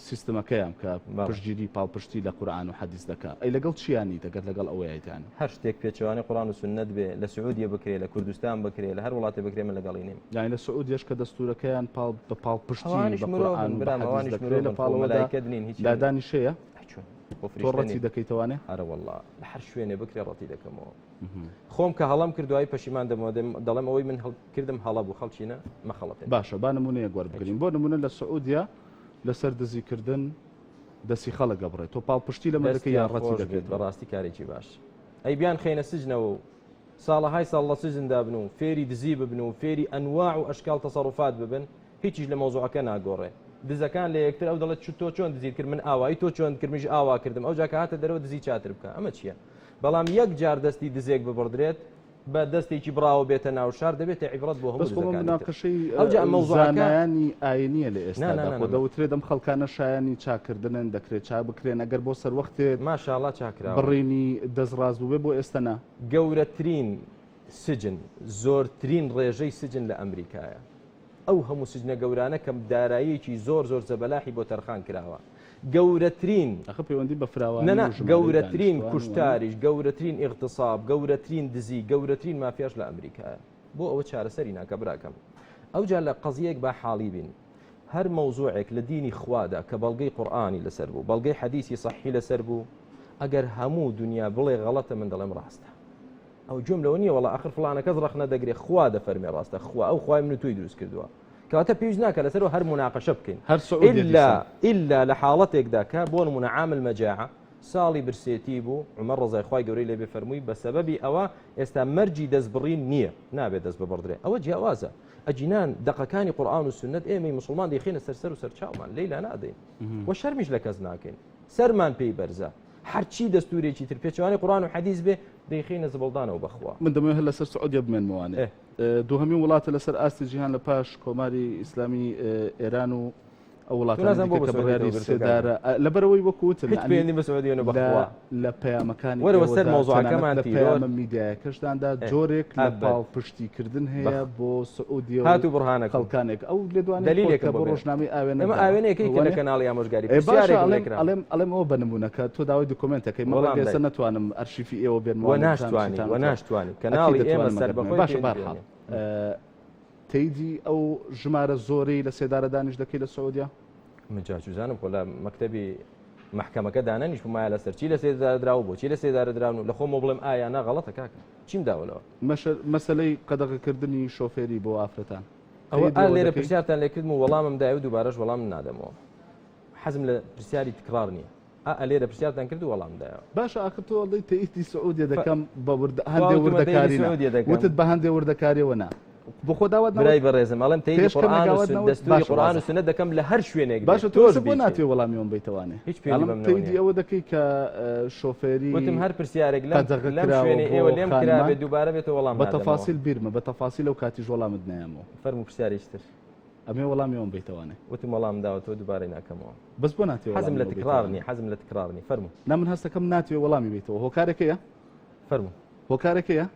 سیستمەکەیان کە پشتگیری پاڵپشتی لە قورئان و حەدیس دەکا ئەی لەگەڵ چیانی دەگەر لەگەڵ ئەوەیان هەر شتێک پێچەوانەی قورئان و سوننەت بێ لە سعودیە بکرێ لە کوردستان بکرێ لە هەر وڵاتێ بکرێ من لەگەڵی نیم. یانی لە سعودیەش کە دەستورەکەیان پاڵ بە پاڵپشتی بە قورئان و بە حەدیس دەکرێ لە پاڵەوەدا لادانیش هەیە؟ تۆ ڕەتی دەکەیتەوانێ؟ ئەرە وەڵا لە هەر شوێنێ بکرێ ڕەتی دەکەمەوە. خۆم کە هەڵەم کرد دوایی پەشیمان دەبمەوە دەڵێم ئەوەی من کردم هەڵە بوو خەڵکینە مەخەڵەتێن. باشە با نمونەیەک وەربگرین بۆ نمونە لە سعودیە لەسەر دزیکردن دەستی خەڵک ئەبڕێت تۆ پاڵپشتی لەمە دەکەی یان ڕەتی دەکەیتەوە؟ بەڕاستی کارێکی باش ئەی بیان خەینە سجنەوە و ساڵەهای ساڵ لە سجندا بن و فێری دزی ببن و فێری ئەنواع و ئەشکال تەسەڕوفات ببن هیچیش لە مەوزوعەکە ناگۆڕێ دزەکان لە یەکتر ئەو دەڵێت تۆ چۆن دزیت کرد من ئاوایی تۆ چۆن کرد منیش ئاوا کردم ئەو جا کە هاتە دەرەوە دزی چاتر بکە ئەمە چییە بەڵام یەک جار دەستی دزێک ببڕدرێت بە دەستێکی بڕاوە بێتە ناو شار دەبێتە عیبرەت بۆ هەموو بەس خۆ دزەکانی تر. مناقەشەی ئەوجا ئەم مەوزوعەکە زانایانی ئاینیە لە نا، نا، ئێستادا نا، خۆ نا. دەوترێت ئەم خەڵکانە شایانی چاککردنن دەکرێت چاک بکرێن ئەگەر بۆ سەروەختێ ماشاءاللە چاکراون. بڕینی دەست ڕاست بووبێ بۆ ئێستا نا. گەورەترین سجن زۆرترین ڕێژەی سجن لە ئەمریکایە. ئەو هەموو سجنە گەورانە کە داراییەکی زۆر زۆر زەبەلاحی بۆ تەرخان کراوە گەورەترین ئەخە پەیوەندی بە فراوانی نەنا و ژمارەی گەورەترین دانیشتوان و کوشتاریش گەورەترین ئیغتساب گەورەترین دزی گەورەترین مافیاش لە ئەمریکایە بۆ ئەوە چارەسەری ناکە براکەم ئەوجا لە قەزیەک با حاڵی بین هەر مەوزوعێک لە دینی خوادا کە بەڵگەی قورئانی لەسەر بوو بەڵگەی حەدیسی سەحیحی لەسەر بوو ئەگەر هەموو دنیا بڵێ غەڵەتە من دەڵێم ڕاستە ئەو گوێم لەوە نییە وەڵا ئەخر فڵانە کەس ڕەخنە دەگرێ خوا دەفەرمێ ڕاستە خوا ئەو خوای من و تۆی دروست کردووە کەواتە پێویست ناکە لەسەرەوە هەر مناقەشە بکەین هەر سعودیە ئیلا دیسان. ئیلا لە حاڵەتێکدا کە بۆ نمونە عام المجاعە ساڵی برسێتی بوو عومەر ڕەزای خوای گەورەی لێ بێ فەرمووی بە سەبەبی ئەوە ئێستا مەرجی دەستبڕین نییە نابێت دەست ببڕدرێ ئەوە جیاوازە ئەگینان دەقەکانی قورئان و سوننەت ئێمەی موسڵمان دەیخەینە سەر سەر و سەرچاومان لێی لانادەین و شەرمیش لە کەس ناکەین سەرمان پێی بەرزە هەرچی دەستورێکی تر پێچەوانەی قورئان و حەدیس بێ دەیخەینە زبڵدانەوە بەخوا. من دەمەوێت هەر لەسەر سعودیە بمێنمەوانێ دووهەمین وڵاتە لەسەر ئاستی جیهان لە پاش کۆماری ئیسلامی ئێران و ئەو وڵاتانە کە بڕیاری سێدارە لەبەرەوەی وەکو وتم هیچ پەیوەندی بە سعودیەوە بەخوا لە پەیامەکانی وەرەوە سەر مەوزوعەکەمان لە پەیامە میدیایەکەشداندا جۆرێک لە پاڵپشتیکردن هەیە بۆ سعودیە هاتوو بڕهانە خەڵکانێک ئەو لێدوانە دلیلێکە بۆ ڕۆژنامەی ئاوێنە ئەمە ئاوێنەیەکەی کە لە کەناڵی ئامۆژگاری پرسیارێکم لێکرا ئەڵێم ئەڵێم ئەوە بە نمونەکە تۆ داوای دۆکۆمێنتەکەی من ڕەنگە ئێستا نەتوانم ئەرشیفی ئێوە بێنمەوە وە ناشتوانی وە ناشتوانی کەناڵی ئێمە سەربەخۆی باشە بەهەرحاڵ تەیدی ئەو ژمارە زۆرەی لە سێدارەدانیش دەکەی لە سعودیە؟ من جا چوزانم خۆ لە مەکتەبی مەحکەمەکە دانەنیشتم مایە لەسەر چی لە سێدارە دراوە بۆچی لە سێدارە دراون و لە خۆمەوە بڵێم ئایا نا غەڵەتە کاکە چیم داوە لەوە؟ مەسەلەی قەدەغەکردنی شۆفێری بۆ ئافرەتان ئەوە ئا لێرە پرسیارتان لێکردم و وەڵامم دایە و دووبارەش وەڵام نادەمەوە حەزم لە پرسیاری تکرار نییە. ئا لێرە پرسیارتان کرد و وەڵام دایەوە. باشە ئاخر تۆ ئەڵێی تەئیدی سعودیە دەکەم بە ورد هەندێ وردەکاری نا وتت بە هەندێ وردەکاریەوە نا بۆ خۆ داوات برای بەڕێزم ئەڵێم تەئیدی قورئان و سوننە دەستوری قورئان و سوننە دەکەم لە هەر شوێنێک باشە تۆ بۆ ناتوێ وەڵامی ئەوم بەیتەوانێ هیچ پێوەندی بەمنەوە نییە تەئیدی ئەوە دەکەی کە شۆفێری وتم هەر پرسیارێک لەم لەم شوێنەی ئێوە لێم کرابێت دووبارە بێتەوە وەڵام بە تەفاسیل بیرمە بە تەفاسیل ئەو کاتیش وەڵامت نایەمەوە فەرموو پرسیارێکی تر ئەمێ وەڵامی ئەوم بەیتەوانێ. وتم وەڵام داوەتەوە دووبارەی ناکەمەوە. بەس بۆ ناتەوێ حەزم لە تکرار نیە حەزم لە تکرار نیە فەرموو. نا من هەستەکەم ناتەوێ وەڵامی بەیتەوە هۆکارێکەیە؟ فەرموو. هۆکارێکەیە؟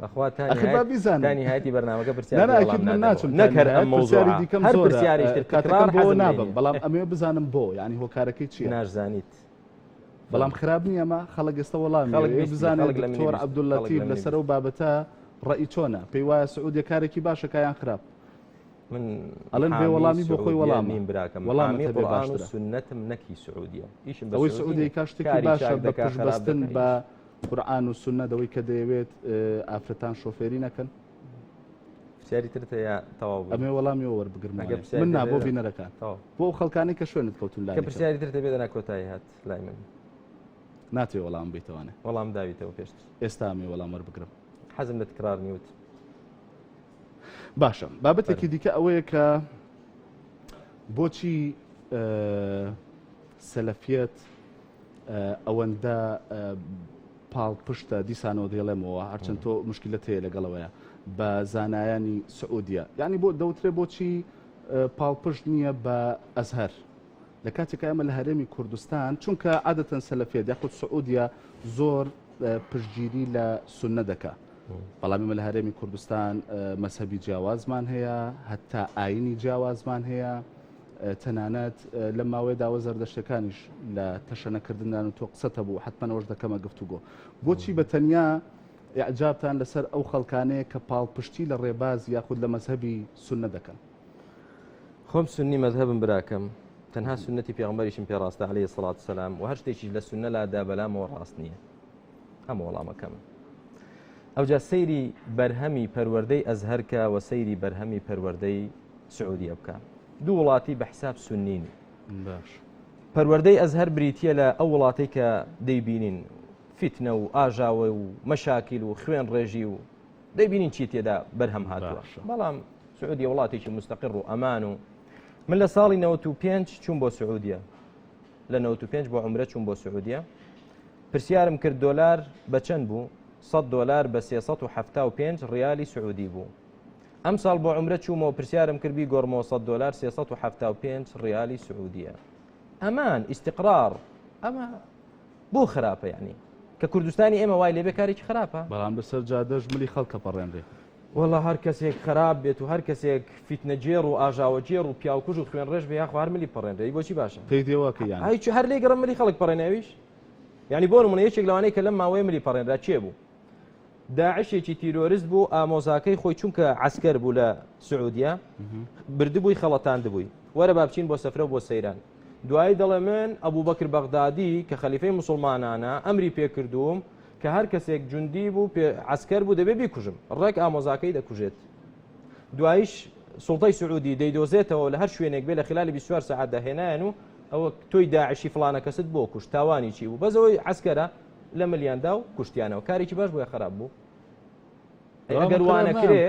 بەخوا تا ئەخر با بیزانم. تا نهایەتی بەرنامەکە پرسیار نا نا ئەکید من ناچم نەک هەر ئەم پرسیاری مەوزوعە دیکەم هەر زۆرە پرسیاریش تر کاتەکەم تکرار بۆ حەزم لێ نابەم نیە. بەڵام ئەمەوێ بزانم بۆ یعنی هۆکارەکەی چییە؟ ناشزانیت. بەڵام خراپ نییە ئەمە خەڵک ئێستا وەڵامی خەڵک ئەوێ بیستی، بزانێت خەڵک لە منی دکتۆر بیست، خەڵک عەبدوللەتیف لە منی لەسەر ئەو بابەتە ڕەئی چۆنە؟ پێی وایە سعودیە کارێکی باشە کا یان خراپ؟ من ئەڵێن بێ حامی وەڵامی بۆ خۆی سعودیە وەڵامە نیم براکەم وەڵامت حامی هەبێ قورئان و باشترە سوننەتم نەکی سعودیە ئیشم بە ئەوەی سعودی سعودیە نیە کا شتێکی کاری باشە چاک بە دەکا پشت خراپ بەستن دەکا بە ئیش قورئان و سوننە دەوەی کە دەیەوێت ئافرەتان شۆفێری نەکەن پرسیاری ترت هەیە تەواو بووی ئەمێ وەڵامی ئەوە وەربگرم ئەگەر وانێ. پرسیاری من تر نا بۆ هەیە بینەرەکان تەواو بۆ ئەو خەڵکانەی کە شوێنت کەوتون کە لانی کەم پرسیاری ترت هەبێ دەنا کۆتایی هات لای من ناتەوێ وەڵام بیتەوانێ وەڵام داویتەوە پێشتر ئێستا ئەمێ وەڵام وەربگرم حەزم لە تکرار نیە وتم باشە بابەتێکی دیکە ئەوەیە کە بۆچی سەلەفیەت ئەوەندە پاڵپشتە دیسانەوە دەیڵێمەوە هەرچەند تۆ مشکلت هەیە لەگەڵەوەیە بە زانایانی سعودیە یعنی بۆ دەوترێ بۆچی پاڵپشت نییە بە ئەزهەر لە کاتێکا ئێمە لە هەرێمی کوردستان چونکە عادەتەن سەلەفیەت یاخود سعودیە زۆر پشتگیری لە سوننە دەکا بەڵام ئێمە لە هەرێمی کوردستان مەزهەبی جیاوازمان هەیە هەتا ئاینی جیاوازمان هەیە تەنانەت لە ماوەی داوە زەردەشتەکانیش لە تەشەنەکردندان و تۆ قسەتە بوو حتمما ئەوەش دەکەمە گفتوگۆ بۆچی بە تەنیا ئیعجابتان لەسەر ئەو خەڵکانەیە کە پاڵپشتی لە ڕێباز یاخود لە مەزهەبی سوننە دەکەن؟ خۆم سوننی مەزهەبم براکەم تەنها سوننەتی پێغەمبەریشم پێ ڕاستە عەلەیهی سڵات سەلام و هەر شتێکیش لە سوننە لادا بەلامەوە ڕاست نییە ئەمە وەڵامەکەمە ئەوجا سەیری بەرهەمی پەروەردەی ئەزهەر کە و سەیری بەرهەمی پەروەردەی سعودیە بکە دوو وڵاتی بە حساب سنین باش پەروەردەی ئەزهەر بریتە لە ئەو وڵاتەی کە دەیبینین فیتنە و ئاژاوە و مەشاکیل و خوێن ڕێژی و دەیبینین چی تێدا بەرهەم هاتووە بەڵام سعودیە وڵاتێکی مستەقڕ و ئەمان و من لە ساڵی 95 چوون بۆ سعودیە لە 95 بۆ عمرە چوون بۆ سعودیە پرسیارم کرد دۆلار بە چەند بوو 100 دۆلار بە 375 ڕیالی سعودی بوو ئەم ساڵ بۆ عمرە چوومەوە پرسیارم کرد بیگۆڕمەوە 100 دۆلار 375 ڕیالی سعودیە ئەمان ئیستقرار ئەمە بۆ خراپە یعنی کە کوردستانی ئێمە وای لێبێ کارێکی خراپە بەڵام لەسەر جادەش ملی خەڵکە پەڕێنرێ وەڵا هەر کەسێک خراپ بێت و هەر کەسێک فیتنەگێڕ و ئاژاوەگێڕ و پیاوکوژ و خوێنڕێژ بێ یاخوا هەر ملی پەڕێنرێ بۆچی باشە پێی دێواکە یان ئای چ هەر لێ گەڕم ملی خەڵک پەڕێنێ ئەویش یعنی بۆ نمونە یەکێک لەوانەیە کە لەم ماوەیە ملی پەڕێنرا کێ بوو داعشێکی تیرۆرست بوو ئامۆزاکەی خۆی چونکە عسکەر بوو لە سعودیە بردبووی خەڵەتاندبووی وەرە با بچین بۆ سەفرە و بۆ سەیران دوایی دەڵێ من ئەبوبەکر بەغدادی کە خەلیفەی موسڵمانانە ئەمری پێکردووم کە هەر کەسێک جوندی بوو عەسکەر بوو دەبێ بیکوژم ڕێک ئامۆزاکەی دەکوژێت دوایش سوڵتەی سعودی دەیدۆزێتەوە لە هەر شوێنێک بێ لە خلالی 24 سەعاتدا هێنایان و ئەوە تۆی داعشی فڵانە کەست بۆ کوشت تاوانی چی بوو بەس ئەوەی عەسکەرە لە ملیاندا و کوشتیانەوە کارێکی باش بووە خراپ بوو ئەگەر وا نەکرێ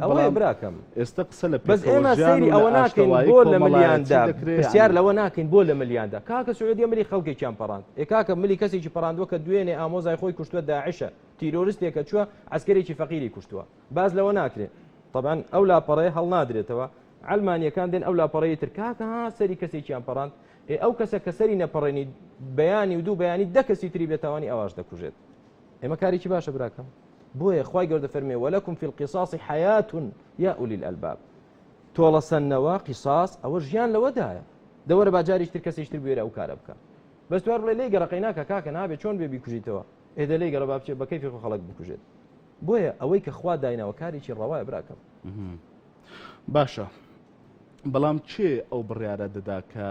ئەوەیە براکەم ئێستا قسە لە بەس ئێمە سەیری ئەوە ناکەین بۆ لە ملیاندا پرسیار لەوە ناکەین بۆ لە ملیاندا کاکە سعودیە ملی خەڵکێکیان پەڕاند ئێ کاکە ملی کەسێکی پەڕاندووە کە دوێنێ ئامۆزای خۆی کوشتووە داعشە تیرۆرستێکە چووە عەسکەرێکی فەقیری کوشتووە باس لەوە ناکرێ طبعا ئەو لاپەڕەیە هەڵنادرێتەوە. عەلمانیەکان دێن ئەو لاپەڕەی تر کاکە ها سەری کەسێکیان پەڕاند ئێ ئەو کەسە کە سەری نەپەڕێنی بەیانی و دوو بەیانی دە کەسی تری بێتاوانی ئەواش دەکوژێت ئێمە کارێکی باشە براکەم بۆیە خوای گەورە دەفەرمێ ولکم فی القصاص حیاة یا اولی الالباب تۆڵەسەندنەوە قیساس ئەوە ژیان لەوەدایە دەوەرە با جاریش تر کەسێکی تر بوێرە ئەو کارە بکە بەس توار بڵێ لێی گەڕە قەیناکە کاکە نابێت چۆن بێ بیکوژیتەوە ئێدە لێی گەڕە با بچێت بە کەیفی خۆ خەڵک بکوژێت بۆیە ئەوەی کە خوا دایناوە کارێکی ڕەوایە براکەم باشە بەڵام کێ ئەو بڕیارە دەدا کە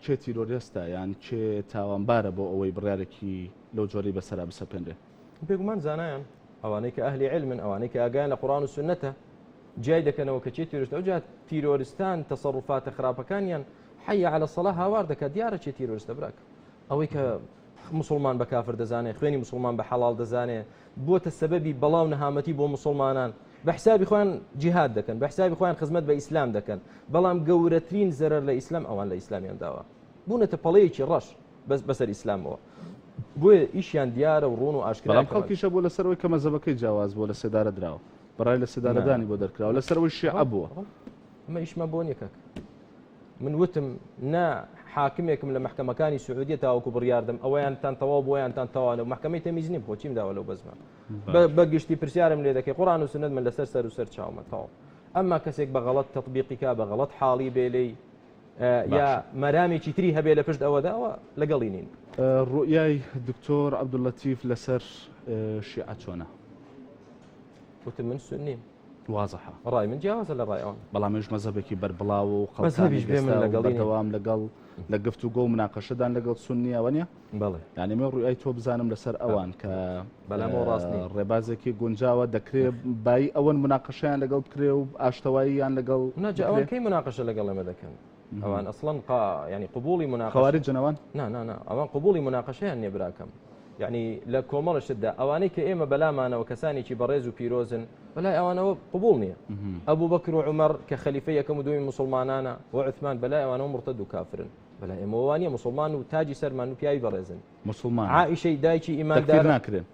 کێ تیرۆرێستە یان کێ تاوانبارە بۆ ئەوەی بڕیارێکی لەو جۆرەی بەسەرا بسەپێنرێ؟ بێگومان زانایان ئەوانەی کە ئەهلی علمن ئەوانەی کە ئاگایان لە قورآن و سوننەتە جیای دەکەنەوە کە چێ تیرۆرست ئەوجا تیرۆرستان تەسەڕوفاتە خراپەکانیان حي على الصلاة هاوار دەکات دیارە چێ تیرۆرستە براک ئەوەی کە مسلمان بە کافر دەزانێ خوێنی مسلمان بە حەڵال دەزانێ بۆتە سەبەبی بەڵا و نەهامەتی بۆ مسلمانان بە حسابی خۆیان جیهاد دەکەن بە حسابی خۆیان خزمەت بە ئیسلام دەکەن بەڵام گەورەترین زەرەر لە ئیسلام ئەوان لە ئیسلامیان داوە بوونەتە پەڵەیەکی ڕەش بەس بەسەر ئیسلامەوە بۆیە ئیشیان دیارە و ڕوون و ئاشکرا بەڵام خەڵکیشە بۆ لەسەرەوەی کە مەزەبەکەی جیاواز بووە لە سێدارە دراوە بەڕای لە سێدارەدانی بۆ دەرکراوە لەسەرەوەی شیعە بووە ئەمە ئیشمان بۆ نییە کاک من وتم نا حاکمێکم لە مەحکەمەکانی سعودیە تاوەکو بڕیاردەم ئەوەیانتان تەواو بۆیانتان تەوانە و مەحکەمەی تەمیز نیم خۆ چیم داوە لەو بەزمە بە گشتی پرسیارم لێ دەکەی قورآن و سوننەت من لەسەر سەر و سەر چاومە تەواو ئەمما کەسێک بە غەڵەت تەطبیقی کا بە غەڵەت حاڵی بێ لێی یا مەرامێکی تری هەبێ لە پشت ئەوەدا ئەوە لەگەڵی نین. ڕوئیای دکتۆر عەبدوللەتیف لەسەر شیعە چۆنە؟ وتم من سونیم. وازحە. ڕای من جیاوازە لە ڕای ئەوان. بەڵام ئەویش مەزهەبێکی بەربڵاوە و خەڵکانێک ئێستا بەردەوام لەگەڵ لە گفتوگۆ و مناقەشەدان لەگەڵ سوننیە وانیە؟ بەڵێ. یانی من ڕوئیای تۆ بزانم لەسەر ئەوان کە بەلامەوە ڕاست نین. ڕێبازێکی گونجاوە دەکرێ بایی ئەوەن مناقەشەیان لەگەڵ بکرێ و ئاشتەواییان لەگەڵ نا جا ئەوان کەی مناقەشە لەگەڵ ئێمە دەکەن؟ ئەوان ئەسڵەن قا یانی قبوڵی مناقەشە خەوارجن ئەوان؟ نا نا نا ئەوان قبوڵی مناقەشەیان نییە براکەم. یعنی لە کۆمەڵە شتدا ئەوانەی کە ئێمە بەلامانەوە کەسانێکی بەڕێز و پیرۆزن بەلای ئەوانەوە قبوڵ نییە ئەبوو بەکر و عومەر کە خەلیفە یەکەم و دووەمی موسڵمانانە و عوسمان بەلای ئەوانەوە مورتەد و کافرن بەلای ئێمەوە وانیە موسڵمان و تاجی سەرمان و پیاوی بەڕێزن موسڵمان عائیشەی دایکی تەکفیر ئیماندار ناکرێن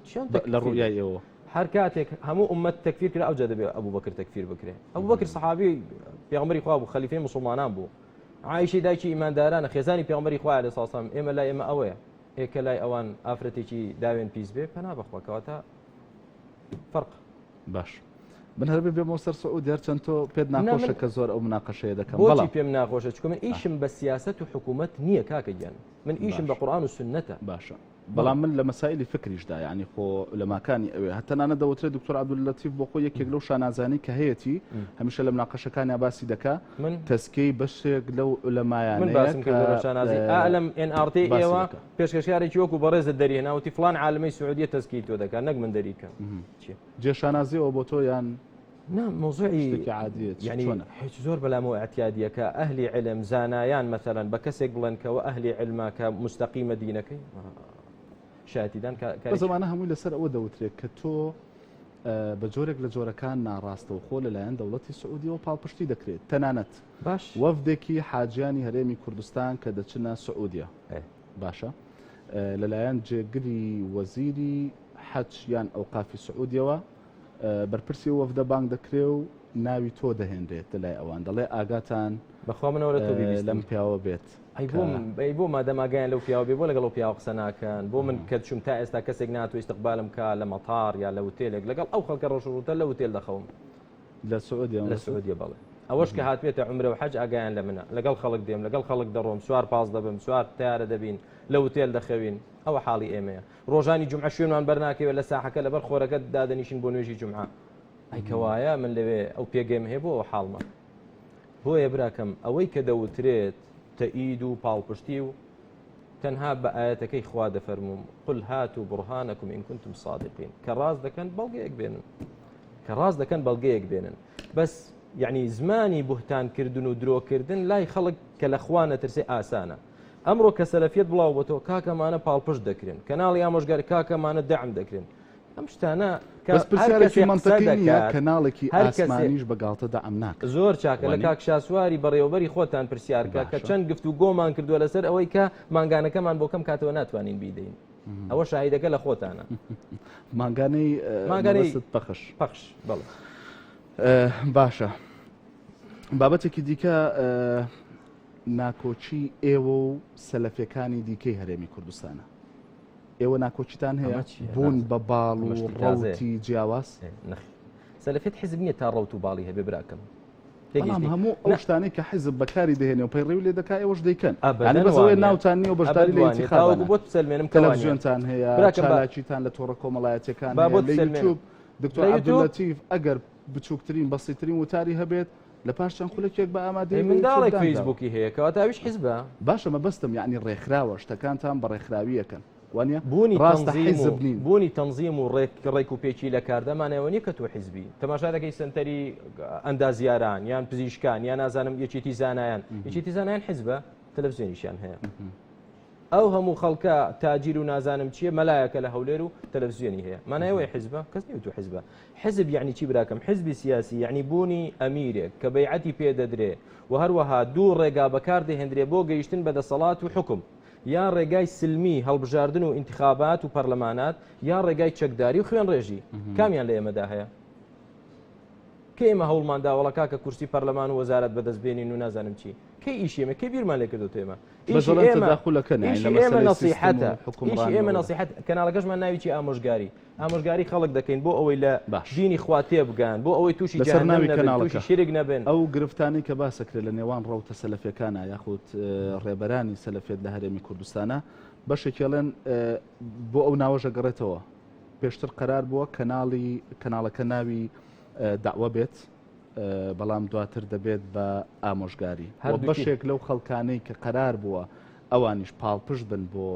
چۆن لە تەکفیر ڕوئیای ئێوە هەر کاتێک هەموو ئومەت تەکفیر کرا ئەوجا دەبێ ئەبوو بەکر تەکفیر بکرێ ئەبوو بەکر سەحابی پێغەمبەری خوا بوو خەلیفەی موسڵمانان بوو عائیشەی دایکی ئیماندارانە خێزانی پێغەمبەری خوا عەلەیهی سڵام ئێمە لای ئێمە ئەوەیە ئێ کە لای ئەوان ئافرەتێکی داوێن پیس بێ پەنا بەخوا کەواتە فەرق. باش من هەر بێمەوە سەر سعودی هەرچەند تۆ پێت ناخۆشە کە زۆر ئەو مناقەشەیە دەکەم بۆچی پێم ناخۆشە چونکە من ئیشم بە سیاسەت و حکوومەت نییە کاکە گیان من ئیشم بە قورئان و سوننەتە. باشە بەڵام من لە مەسایلی فکریشدا یعنی خۆ عولەماکانی ئەوێ هەتەنانە دەوترێت دکتۆر عەبدوللەتیف بۆ خۆی یەکێک لەو شانازانی کە هەیەتی هەمیشە لە مناقەشەکانیا باسی دەکا من تەزکیەی بەشێک لەو من عولەمایانەیە باسم کە کردووە شانازی ئا لەم NRT باسی ئێوە دەکا. پێشکەشکارێکی وەکو بەڕێزت دەریهێنا وتی فڵان عالمەی سعودیە تەزکیەی تۆ دەکات نەک من دەریکەم چیە؟ جێ شانازیەوە بۆ تۆ یان نا مەوزوعی شتێکی عادیە چ- یعنی چۆنە؟ هیچ زۆر بەلامەوە اعتیادیە کە ئەهلی علم زانایان مەسەلەن بە کەسێک بڵێن کەوە ئەهلی علمە کە مستەقیمە دینەکەی شایەتیدان بەس کارێکی ئەمانە هەمووی لەسەر ئەوە دەوترێت کە تۆ بە جۆرێک لە جۆرەکان ناڕاستەوخۆ لەلایەن دەوڵەتی سعودیەوە پاڵپشتی دەکرێت تەنانەت باش وەفدێکی حاجیانی هەرێمی کوردستان کە دەچنە سعودیە باشە لەلایەن جێگری وەزیری حەج یان ئەوقافی سعودیەوە بەرپرسی ئەو وەفدە بانگ دەکرێ و ناوی تۆ دەهێنرێت لەلای ئەوان دەڵێ ئاگاتان بەخوا من ئەوە لە تۆ بیبیستم لەم پیاوە بێت ئەی بۆ ئەی بۆ مادەم ئاگایان لەو پیاوە بێ بۆ لەگەڵ ئەو پیاوە قسە ناکەن بۆ من کە چوم تا ئێستا کەسێک ناتوە ئیستقبالم کا لە مەتار یا لە وتێلێک لەگەڵ ئەو خەڵکە ڕەش و ڕووتە لە وتێل دەخەوم لە سعودیە لە سعودیە بەڵێ ئەوەش کە هاتبێتە عومرە و حەج ئاگایان لە منە لەگەڵ خەڵک دێم لەگەڵ خەڵک دەڕۆم سوار پاس دەبم سوار تەیارە دەبین لە وتێل دەخەوین ئەوە حاڵی ئێمەیە ڕۆژانی جومعە شوێنمان بەرناکەوێت لە ساحەکە لەبەر خۆرەکە دادەنیشین بۆ نوێژی جومعە ئەی کەوایە من لەوێ ئەو پێگەیم هەیە بۆ ئەو حاڵمە بۆیە براکەم ئەوەی کە دەوترێت تەئید و پاڵپشتی و تەنها بە ئایەتەکەی خوا دەفەرمووم قل هاتوا برهانکم ان کنتم صادقین کە ڕاست دەکەن بەڵگەیەک بێنن کە ڕاست دەکەن بەڵگەیەک بێنن بەس یعنی زمانی بوهتانکردن و درۆکردن لای خەڵک کە لە خوا نەترسێ ئاسانە ئەمڕۆ کە سەلەفیەت بڵاو بۆتەوە کاکەمانە پاڵپشت دەکرێن کەناڵی ئامۆژگاری کاکەمانە دەعم دەکرێن ئەم شتانە کە بەس پرسیارێکی مەنتقی نییە کەناڵێکی ئاسمانیش بە گاڵتە دەعم ناکات زۆر چاکە لە کاک شاسواری بەڕێوەبەری خۆتان پرسیار بکە کە چەند گفت و گۆمان کردووە لەسەر ئەوەی کە مانگانەکەمان بۆ کەم کاتەوە ناتوانین بیدەین ئەوە شاهیدەکە لە خۆتانە مانگانەی مانگانەی پەخش پەخش بەڵێ باشە. بابەتێکی دیکە ناکۆکی ئێوە و سەلەفیەکانی دیکەی هەرێمی کوردستانە. ئێوە ناکۆکیتان هەیە بوون بە باڵ و ڕەوتی جیاواز؟ سەلەفیت حیزب نییە تا ڕەوت و باڵی هەبێ براکەم. بەڵام هەموو ئەو شتانەی کە حیزب بەکاری دەهێنێ و پەیڕەوی لێ دەکا ئێوەش دەیکەن. یانی بەس ئەوەیە ناوتان نییە و بەشداری لە ئینتیخابات بۆت بسەلمێنم تەلەڤزیۆنتان هەیە چالاکیتان لە تۆڕە کۆمەڵایەتیەکان هەیە لە یوتیوب دکتۆر عەبدوللەتیف ئەگەر بچووکترین بەسیترین وتاری هەبێت لە پاش چەند خولەکێک بە ئامادەی منداڵێک فەیسبووکی هەیە کەواتە ئەویش حیزبە. باشە مەبەستم یانی ڕێکخراوە شتەکانتان بە ڕێکخراویەکەن وانە بوونی ڕاستە حیزب نین بوونی تەنزیم و ڕێک ڕێک و پێکی لە کاردا مانایەوە نییە کە تۆ حیزبی تەماشا دەکەی سەنتەری ئەندازیاران یان پزیشکان یان نازانم یەکێتی زانایان یەکێتی زانایان حیزبە تەلەڤزیۆنیشیان هەیە. ئەو هەموو خەڵکە تاجیر و نازانم چیە مەلایەکە لە هەولێر و تەلەفزیۆنی هەیە مانای ئەوەیە حیزبە کەس نیە تو حیزبە حیزب یعنی چی براکەم حیزبی سیاسی یعنی بوونی ئەمیرێک کە بەیعەتی پێ دەدرێ و هەروەها دوو ڕێگا بەکار دەهێندرێ بۆ گەیشتن بە دەسەڵات و حوکم یان ڕێگای سلمی هەڵبژاردن و ئینتخابات و پەرلەمانات یان ڕێگای چەکداری و خوێنڕێژی کامیان لە ئێمەدا هەیە کەی ئێمە هەوڵمان دا وەڵا کاکە کورسی پەرلەمان و وەزارەت بەدەست بێنین و نازانم چی کەی ئیشی ئێمە کەی بیرمان لێ کردۆتەوە ئێمە ئیشی ئێمە ئیشی ئێمە نەسیحەتە ئیشی ئێمە نەسیحەت کەناڵەکەشمان ناوی چی ئامۆژگاری ئامۆژگاری خەڵک دەکەین بۆ ئەوەی لە دینی خوا تێبگەن بۆ ئەوەی تووشی لەسەر ناوی کەناڵەکە شرک نەبن ئەو گرفتانەی کە باسەکرێت لە نێوان ڕەوتە سەلەفیەکانە یاخود ڕێبەرانی سەلەفیەت لە هەرێمی کوردستانە بەشێکێڵێن بۆ ئەو ناوەژە گەڕێتەوە پێشتر قەرار بووە کەناڵی کەناڵەکە ناوی دەعوە بێت بەڵام دواتر دەبێت بە ئامۆژگاری هەر بەشێک لەو خەڵکانەی کە قەرار بووە ئەوانیش پاڵپشت بن بۆ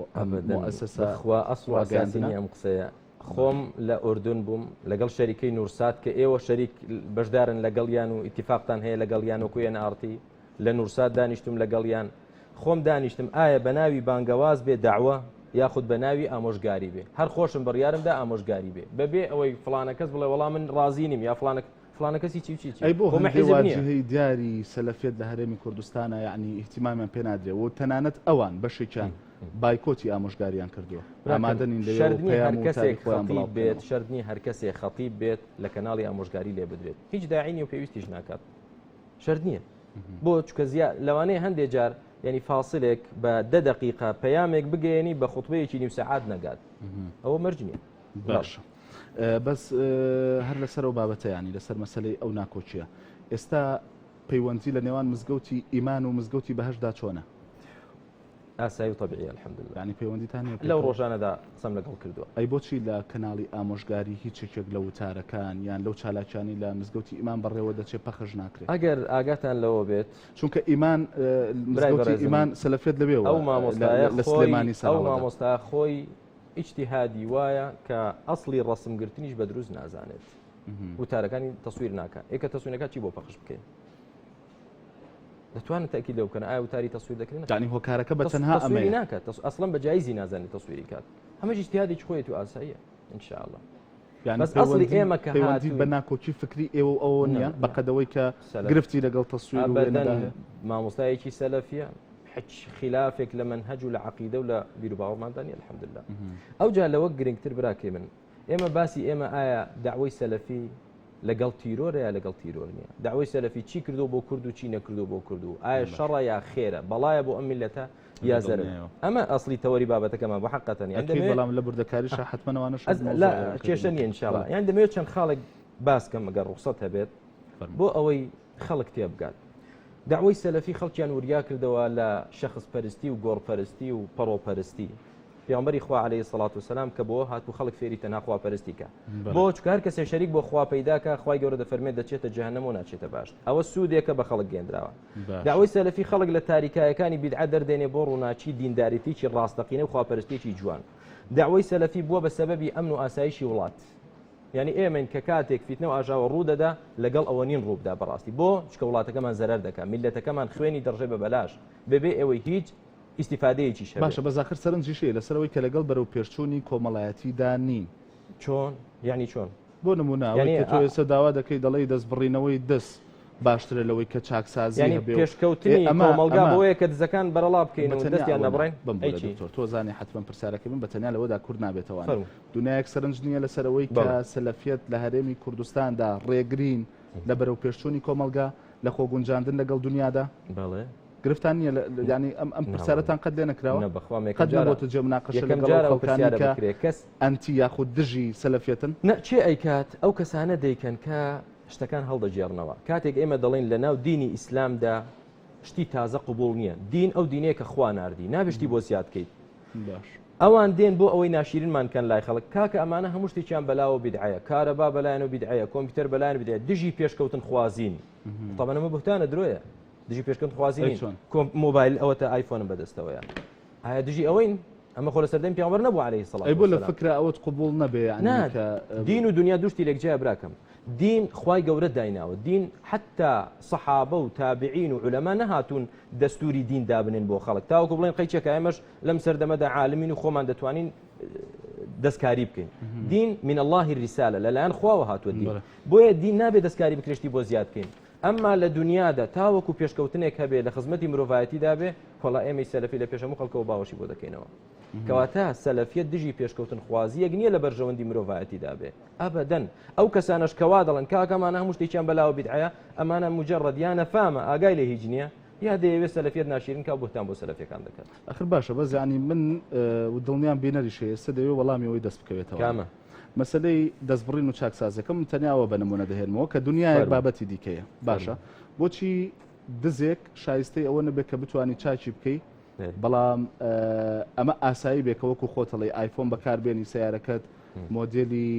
مؤسسە خوا ئەسڵ ڕاگەیاندنی ئەم قسەیە خۆم لە ئوردون بووم لەگەڵ شەریکەی نورسات کە ئێوە شەریک بەشدارن لەگەڵیان و ئیتیفاقتان هەیە لەگەڵیان وەکو NRT لە نورسات دانیشتم لەگەڵیان خۆم دانیشتم ئایا بە ناوی بانگەواز بێ دەعوە یاخود بە ناوی ئامۆژگاری بێ هەر خۆشم بڕیارم دا ئامۆژگاری بێ بەبێ ئەوەی فڵانە کەس بڵێ وەڵا من ڕازی نیم یا فڵانە فڵانە کەسی چی و چی چی ئەی بۆ خۆ من هەندێ حیزب نییە. واجهەی دیاری سەلەفیەت لە هەرێمی کوردستانا یەعنی ئیهتیمامیان پێ نادرێ و تەنانەت ئەوان بەشێکیان بایکۆتی ئامۆژگاریان کردووە براکەم ئامادە نین لەوێ شەرت و نییە پەیام هەر و کەسێک وتاری خۆیان خەتیب بڵاو بێت بکەنەوە. شەرت نییە هەر کەسێک خەتیب بێت لە کەناڵی ئامۆژگاری لێ بدرێت هیچ داعی نییە و پێویستیش ناکات شەرت نییە بۆ چکە زیا لەوانەیە هەندێ جار یعنی فاصلێک بە دە دقیقە پەیامێک بگەیەنی بە خوتبەیەکی نیو سەعات نەگات ئەوە مەرج نییە باشە بەس هەر لەسەر ئەو بابەتە ینی لەسەر مەسلەی ئەو ناکۆکیە ئێستا پەیوەندی لە نێوان مزگەوتی ئیمان و مزگەوتی بەهشدا چۆنە ئاسایی و تەبیعیە الحمدللە. یانی پەیوەندیتان هەیە لەو پێکەوە؟ ڕۆژانەدا قسەم لەگەڵ کردووە. ئەی بۆچی لە کەناڵی ئامۆژگاری هیچ یەکێک لە وتارەکان یان لەو چالاکیانەی لە مزگەوتی ئیمان بەڕێوە دەچێ پەخش ناکرێ؟ ئەگەر ئاگاتان لەوە بێت. چونکە ئیمان برای مزگەوتی بەڕێزم ئیمان سەلەفیەت لەوێوە ئەو مامۆستایە لە خۆی سلێمانی ئەو سەرهەڵدەدا. مامۆستایە خۆی ئیجتیهادی وایە کە ئەسڵی ڕەسم گرتنیش بە دروست نازانێت. وتارەکانی تەسویر ناکا. ئێ کە تەسویر نەکا چی بۆ پەخش بکەین؟ دەتوانن تەئکید لەوە بکەن ئایا وتاری تەسویر دەکرێن؟ یانی هۆکارەکە بە تەنها ئەمەیە؟ ناکات ئەسڵەن بە جایزی نازانێت تەسویری کات ئەمەش ئیجتیهادێکی خۆیەتی و ئاساییە ان شاء الله بەس ئەسڵی ئێمە کە پەیوەندی بە ناکۆکی فکری ئێوە و ئەوە نییە بەقەدەوەی کە گرفتی لەگەڵ تەسویر و وێنەدا هەیە مامۆستایەکی سەلەفیە هیچ خلافێک لە مەنهەج و لە عەقیدە و لە بیروباوەڕماندا نییە الحمدلله ئەوجا لەوە گرنگتر براکەی من ئێمە باسی ئێمە ئایا دەعوەی سەلەفی لەگەڵ تیرۆرە یا لەگەڵ تیرۆر نییە؟ دەعوەی سەلەفی چی کردووە بۆ کورد و چی نەکردووە بۆ کورد و ئایا شەڕە یا خێرە؟ بەڵایە بۆ ئەم میللەتە یا زەرەر؟ ئەمە ئەسڵی تەوەری بابەتەکەمان بۆ حەقەتەن یان دەمەوێت بەڵام لە بردەکاریشا حەتمەن ئەوانەش لا کێشە نییە ئینشاڵڵا یان دەمەوێت چەند خاڵێک باس کەم ئەگەر ڕوخسەت هەبێت بۆ ئەوەی خەڵک تێبگات. دەعوەی سەلەفی خەڵکیان وریا کردەوە لە شەخس پەرستی و گۆڕپەرستی و پەڕۆپەرستی. پێغەمبەری خوا علیە الصلوة والسلام کە بۆ هاتوو خەڵک فێری تەنها خوا پەرستی کە بۆ چونکە هەر کەسێ شەریک بۆ خوا پەیدا کە خوای گەورە دەفەرمێت دەچێتە جەهەنەم و ناچێتە باشت ئەوە سوودێکە بە خەڵک گەێنراوە داوای سەلەفی خەڵک لە تاریکایەکانی بیدعە دەردێنێ بۆ ڕووناکی دینداریتیکی ڕاستەقینە و خواپەرستێکی جوان داوای سەلەفی بووە بە سەبەبی ئەمن و ئاسایشی وڵات یعنی ئێمەین کە کاتێک فیتنە و ئاژاوە ڕوو دەدا لەگەڵ ئەوە نین ڕووبدا بەڕاستی بۆ چکە وڵاتەکەمان زەرەر دەکا میلەتەکەمان خوێنی دەڕژێ بە بەلاش بەبێ ئەوەی هیچ ئیستیفادەیەکیش هەبێت. باشە بەس ئاخر سەرنجیش هەیە لەسەر ئەوەی کە لەگەڵ بەرەو پێشچوونی کۆمەڵایەتیدا نین. چۆن؟ یانی چۆن؟ بۆ نموونە ئەوەی یانی کە تۆ ئێستا داوا دەکەی دەڵێی دەست بڕینەوەی دز باشترە لەوەی کە چاکسازی یانی هەبێ و ئێ پێشکەوتنی ئەمە کۆمەڵگا ئەمە بۆیە کە دزەکان بەرەڵا بکەین بە و تەنیا دەستیان ئەوە نا نەبڕین؟ بمبورە ئەی چی؟ دکتۆر تۆ زانی حەتمەن پرسیارەکەی من بە تەنیا لەوەدا کورت نابێتەوانێ فەرموو. دونیایەک سەرنج نییە لەسەر ئەوەی کە بەڵێ. سەلەفیەت لە هەرێمی کوردستاندا ڕێگرین لە بەرەو پێشچوونی کۆمەڵگا؟ لە خۆگونجاندن لەگەڵ دنیادا؟ بەڵێ. گرفتان نییە یانی ئەم ئەم پرسیارەتان قەت لێ نەکراوە؟ نە بەخوا قەت یەکەم جارە نەبۆتە جێ مناقەشە یەکەم لەگەڵ ئەو جارە ئەو خەڵکانەی پرسیارە کە بکرێ کەس ئەنتی یاخود دژی سەلەفیەتن؟ نە کێ ئەیکات ئەو کەسانە دەیکەن کە شتەکان هەڵدەگێڕنەوە کاتێک ئێمە دەڵێین لەناو دینی ئیسلامدا شتی تازە قبوڵ نییە دین ئەو دینەیە کە خوا ناردی نابێ شتی بۆ زیاد کەیت باش ئەوان دێن بۆ ئەوەی ناشیرینمان کەن لای خەڵک کاکە ئەمانە هەموو شتێکیان بەلاوە بیدعەیە کارەبا بەلایەنەوە بیدعەیە کۆمپیوتەر بەلایەن بیدعەیە دژی پێشکەوتن خوازین طبعا ئەمە بوهتانە درۆیە دژی پێشکەوتن خوازی ئەی نین چۆن؟ کۆم مۆبایل ئەوەتە ئایفۆنم بەدەستەوەیە ئایا دژی ئەوەین ئەمە خۆ لە سەردەمی پیامبەر نەبوو عەلەیهی سەڵات ئەی بۆ لە وەسەلام. فکرە ئەوەت قبوڵ نەبێ یعنی نا کە دین و دنیا دوو شتی لێک جیایە براکەم دین خوای گەورە دایناوە دین حتا سەحابە و تابعین و عولەما نەهاتوون دەستوری دین دابنێن بۆ خەڵک تاوەکو بڵێن قەیچێکە ئێمەش لەم سەردەمەدا عالمین و خۆمان دەتوانین دەستکاری بکەین دین من الله الرسالە لەلایەن خواوە هاتووە دین بۆیە دین نابێت دەستکاری بکرێشتی بۆ زیاد بکەین ئەمما لە دنیادا تاوەکو پێشکەوتنێک هەبێ لە خزمەتی مرۆڤایەتیدا بێ وەڵا ئێمەی سەلەفی لە پێش هەموو خەڵکەوە باوەشی بۆ دەکەینەوە کەواتە سەلەفیەت دژی پێشکەوتن خوازیەک نییە لە بەرژەوەندی مرۆڤایەتیدا بێ ئەبەدەن ئەو کەسانەش کەوا دەڵێن کاکە ئەمانە هەموو شتێکیان بەلاوە بیدعەیە ئەمانە مجرد یا نەفامە ئاگای لە هیچ نییە یا دەیەوێت سەلەفیەت ناشیرین کا و بوهتان بۆ سەلەفیەکان دەکات. ئەخر باشە بەس یانی من و دڵنیام بینەریش هەیە ئێستا دەیەوێت وەڵامی ئەوەی دەست بکەوێتەوە. کامە؟ مەسەلەی دەستبڕین و چاکسازیەکە من تەنیا ئەوە بە نمونە دەهێنمەوە کە دنیایەک فەرموو. بابەتی دیکەیە باشە فەرموو. بۆچی دزێک شایستەی ئەوە نەبێت کە بتوانی چاکی بکەی بەلێ. بەڵام ئەمە ئاسایی بێ کە وەکو خۆتەڵی ئایفۆن بەکاربێنی سیارەکەت مۆدێلی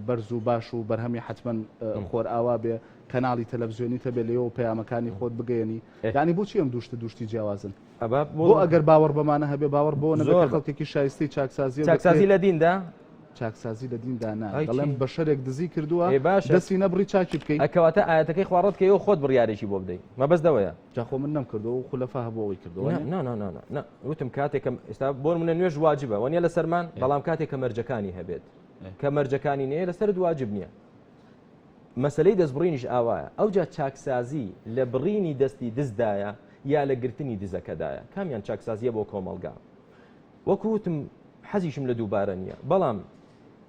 بەرز و باش و بەرهەمی حتمما خۆرئاوا بێ کەناڵی تەلەڤزیۆنی تەبێ لێەوە پەیامەکانی خۆت بگەیەنی یعنی بۆچی ئەم دوشتە دوشتی جیاوازن بۆ ئەگەر باوەڕ بەمانە هەبێ باوەڕ بۆ نەبێ خەڵکێکی شایستی چاکسازی چاکسازی لە دیندا چاکسازی لە دیندا نا دەڵێم بەشەرێک دزی کردووە دەستی نەبڕی چاکی بکەی ئەکەواتە ئاەتەکەی خواڕەت کەی و خۆت بڕیارێکی بۆ بدەیت مەبەست دەوەیە جا خۆ من نەمکردووە و خولەفا هەبوو ئەوەی کردووە نا نا نا نا نا نا وتم کاتێکم ئێستا بۆ منە نوێژ واجبە وەنیە لەسەرمان بەڵام کاتێک کە مەرجەکانی هەبێت کە مەرجەکانی نەیە لەسەرت واجب نییە مەسلەی دەستبڕینیش ئاوایە ئەوجا چاکسازی لە بڕینی دەستی دزدایە یا لە گرتنی دزەکەدایە کامیان چاکسازیە بۆ کۆمەڵگا وەکو وتم حەزیشم لە دووبارە نییە بەڵام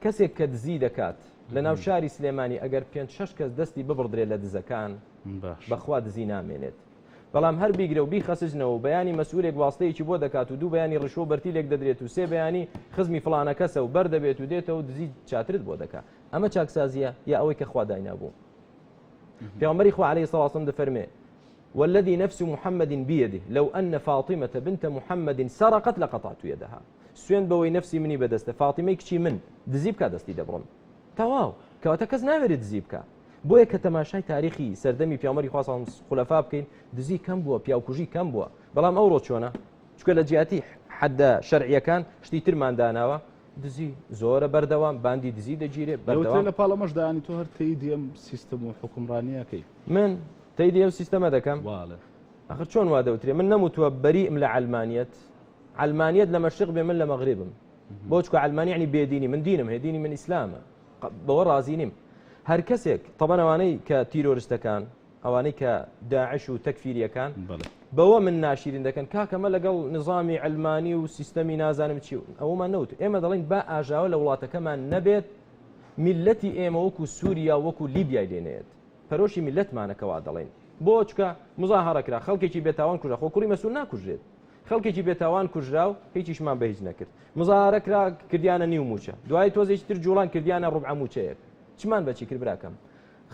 کەسێک کە دزی دەکات لە ناو شاری سلێمانی ئەگەر پێنج شەش کەس دەستی ببڕدرێت لە دزەکان بەخوا دزی نامێنێت بەڵام هەر بیگرە و بیخەسجنەوە و بەیانی مەسئولێک واستەیەکی بۆ دەکات و دوو بەیانی ڕشوە و بەرتیلێک دەدرێت و سێ بەیانی خزمی فڵانە کەسە و بەر دەبێت و دێتەوە دزی چاترت بۆ دەکا ئەمە چاکسازیە یا ئەوەی کە خوا داینابوو پێغەمبەری خوا عەلەیهی سڵاو وسلام دەفەرمێ والذي نفس محمد بيده لو أن فاطمة بنت محمد سرقت لقطعت يدها سوێن بەوەی نفسی منی بەدەستە فاطمەی کچی من دزی بکا دەستی دەبڕم تەواو کەواتە کەس ناوێرێت دزی بکا بۆیە کە تەماشای تاریخی سەردەمی پیامبەری خوا صلی خولەفا بکەین دزی کەم بووە پیاوکوژی کەم بووە بەڵام ئەوڕۆ چۆنە چونکە لە جیاتی حەدە شەرعیەکان شتی ترمان داناوە دزی زۆرە بەردەوام باندی دزی دەگیرێ بەردەوام لە پاڵەمەش دانی تۆ هەر تەیدی ئەم سیستم و حکومڕانیەکەی من تەیدی ئەم سیستەمە دەکەم واڵێ ئەخر چۆن وا دەوترێ من نەموتووە بەریئم لە عەلمانیەت عەلمانیەت لە مەشرق بێ من لە مەغریبم بۆ چکە عەلمانی یعنی بێدینی من دینم هەیە دینی من ئیسلامە بەوە ڕازی نیم هەر کەسێک تەبەن ئەوانەی کە تیرۆرستەکان ئەوانەی کە داعش و تەکفیریەکان بەوە من ناشیرین دەکەن کاکەمە لەگەڵ نظامی علمانی و سیستەمی نازانم چی و ئەومان نەوت ئێمە دەڵێن با ئاژاوە لە وڵاتەکەمان نەبێت میلەتی ئێمە وەکو سووریا وەکو لیبیای لێنێت پەرۆشی میلەتمانە کەوا دەڵێن بۆ چکە مزاهرە کرا خەڵکێکی بێتاوان کوژە خۆ کوڕی مەسول ناکوژرێت خەڵکێکی بێتاوان کوژرا و هیچیشمان بە هیچ نەکرد. مزاهەرە کرا کردیانە نیو مووچە. دوایی تۆزێکی تر جوڵان کردیانە ڕوبعە مووچەیەک. چمان بە چی کرد براکەم؟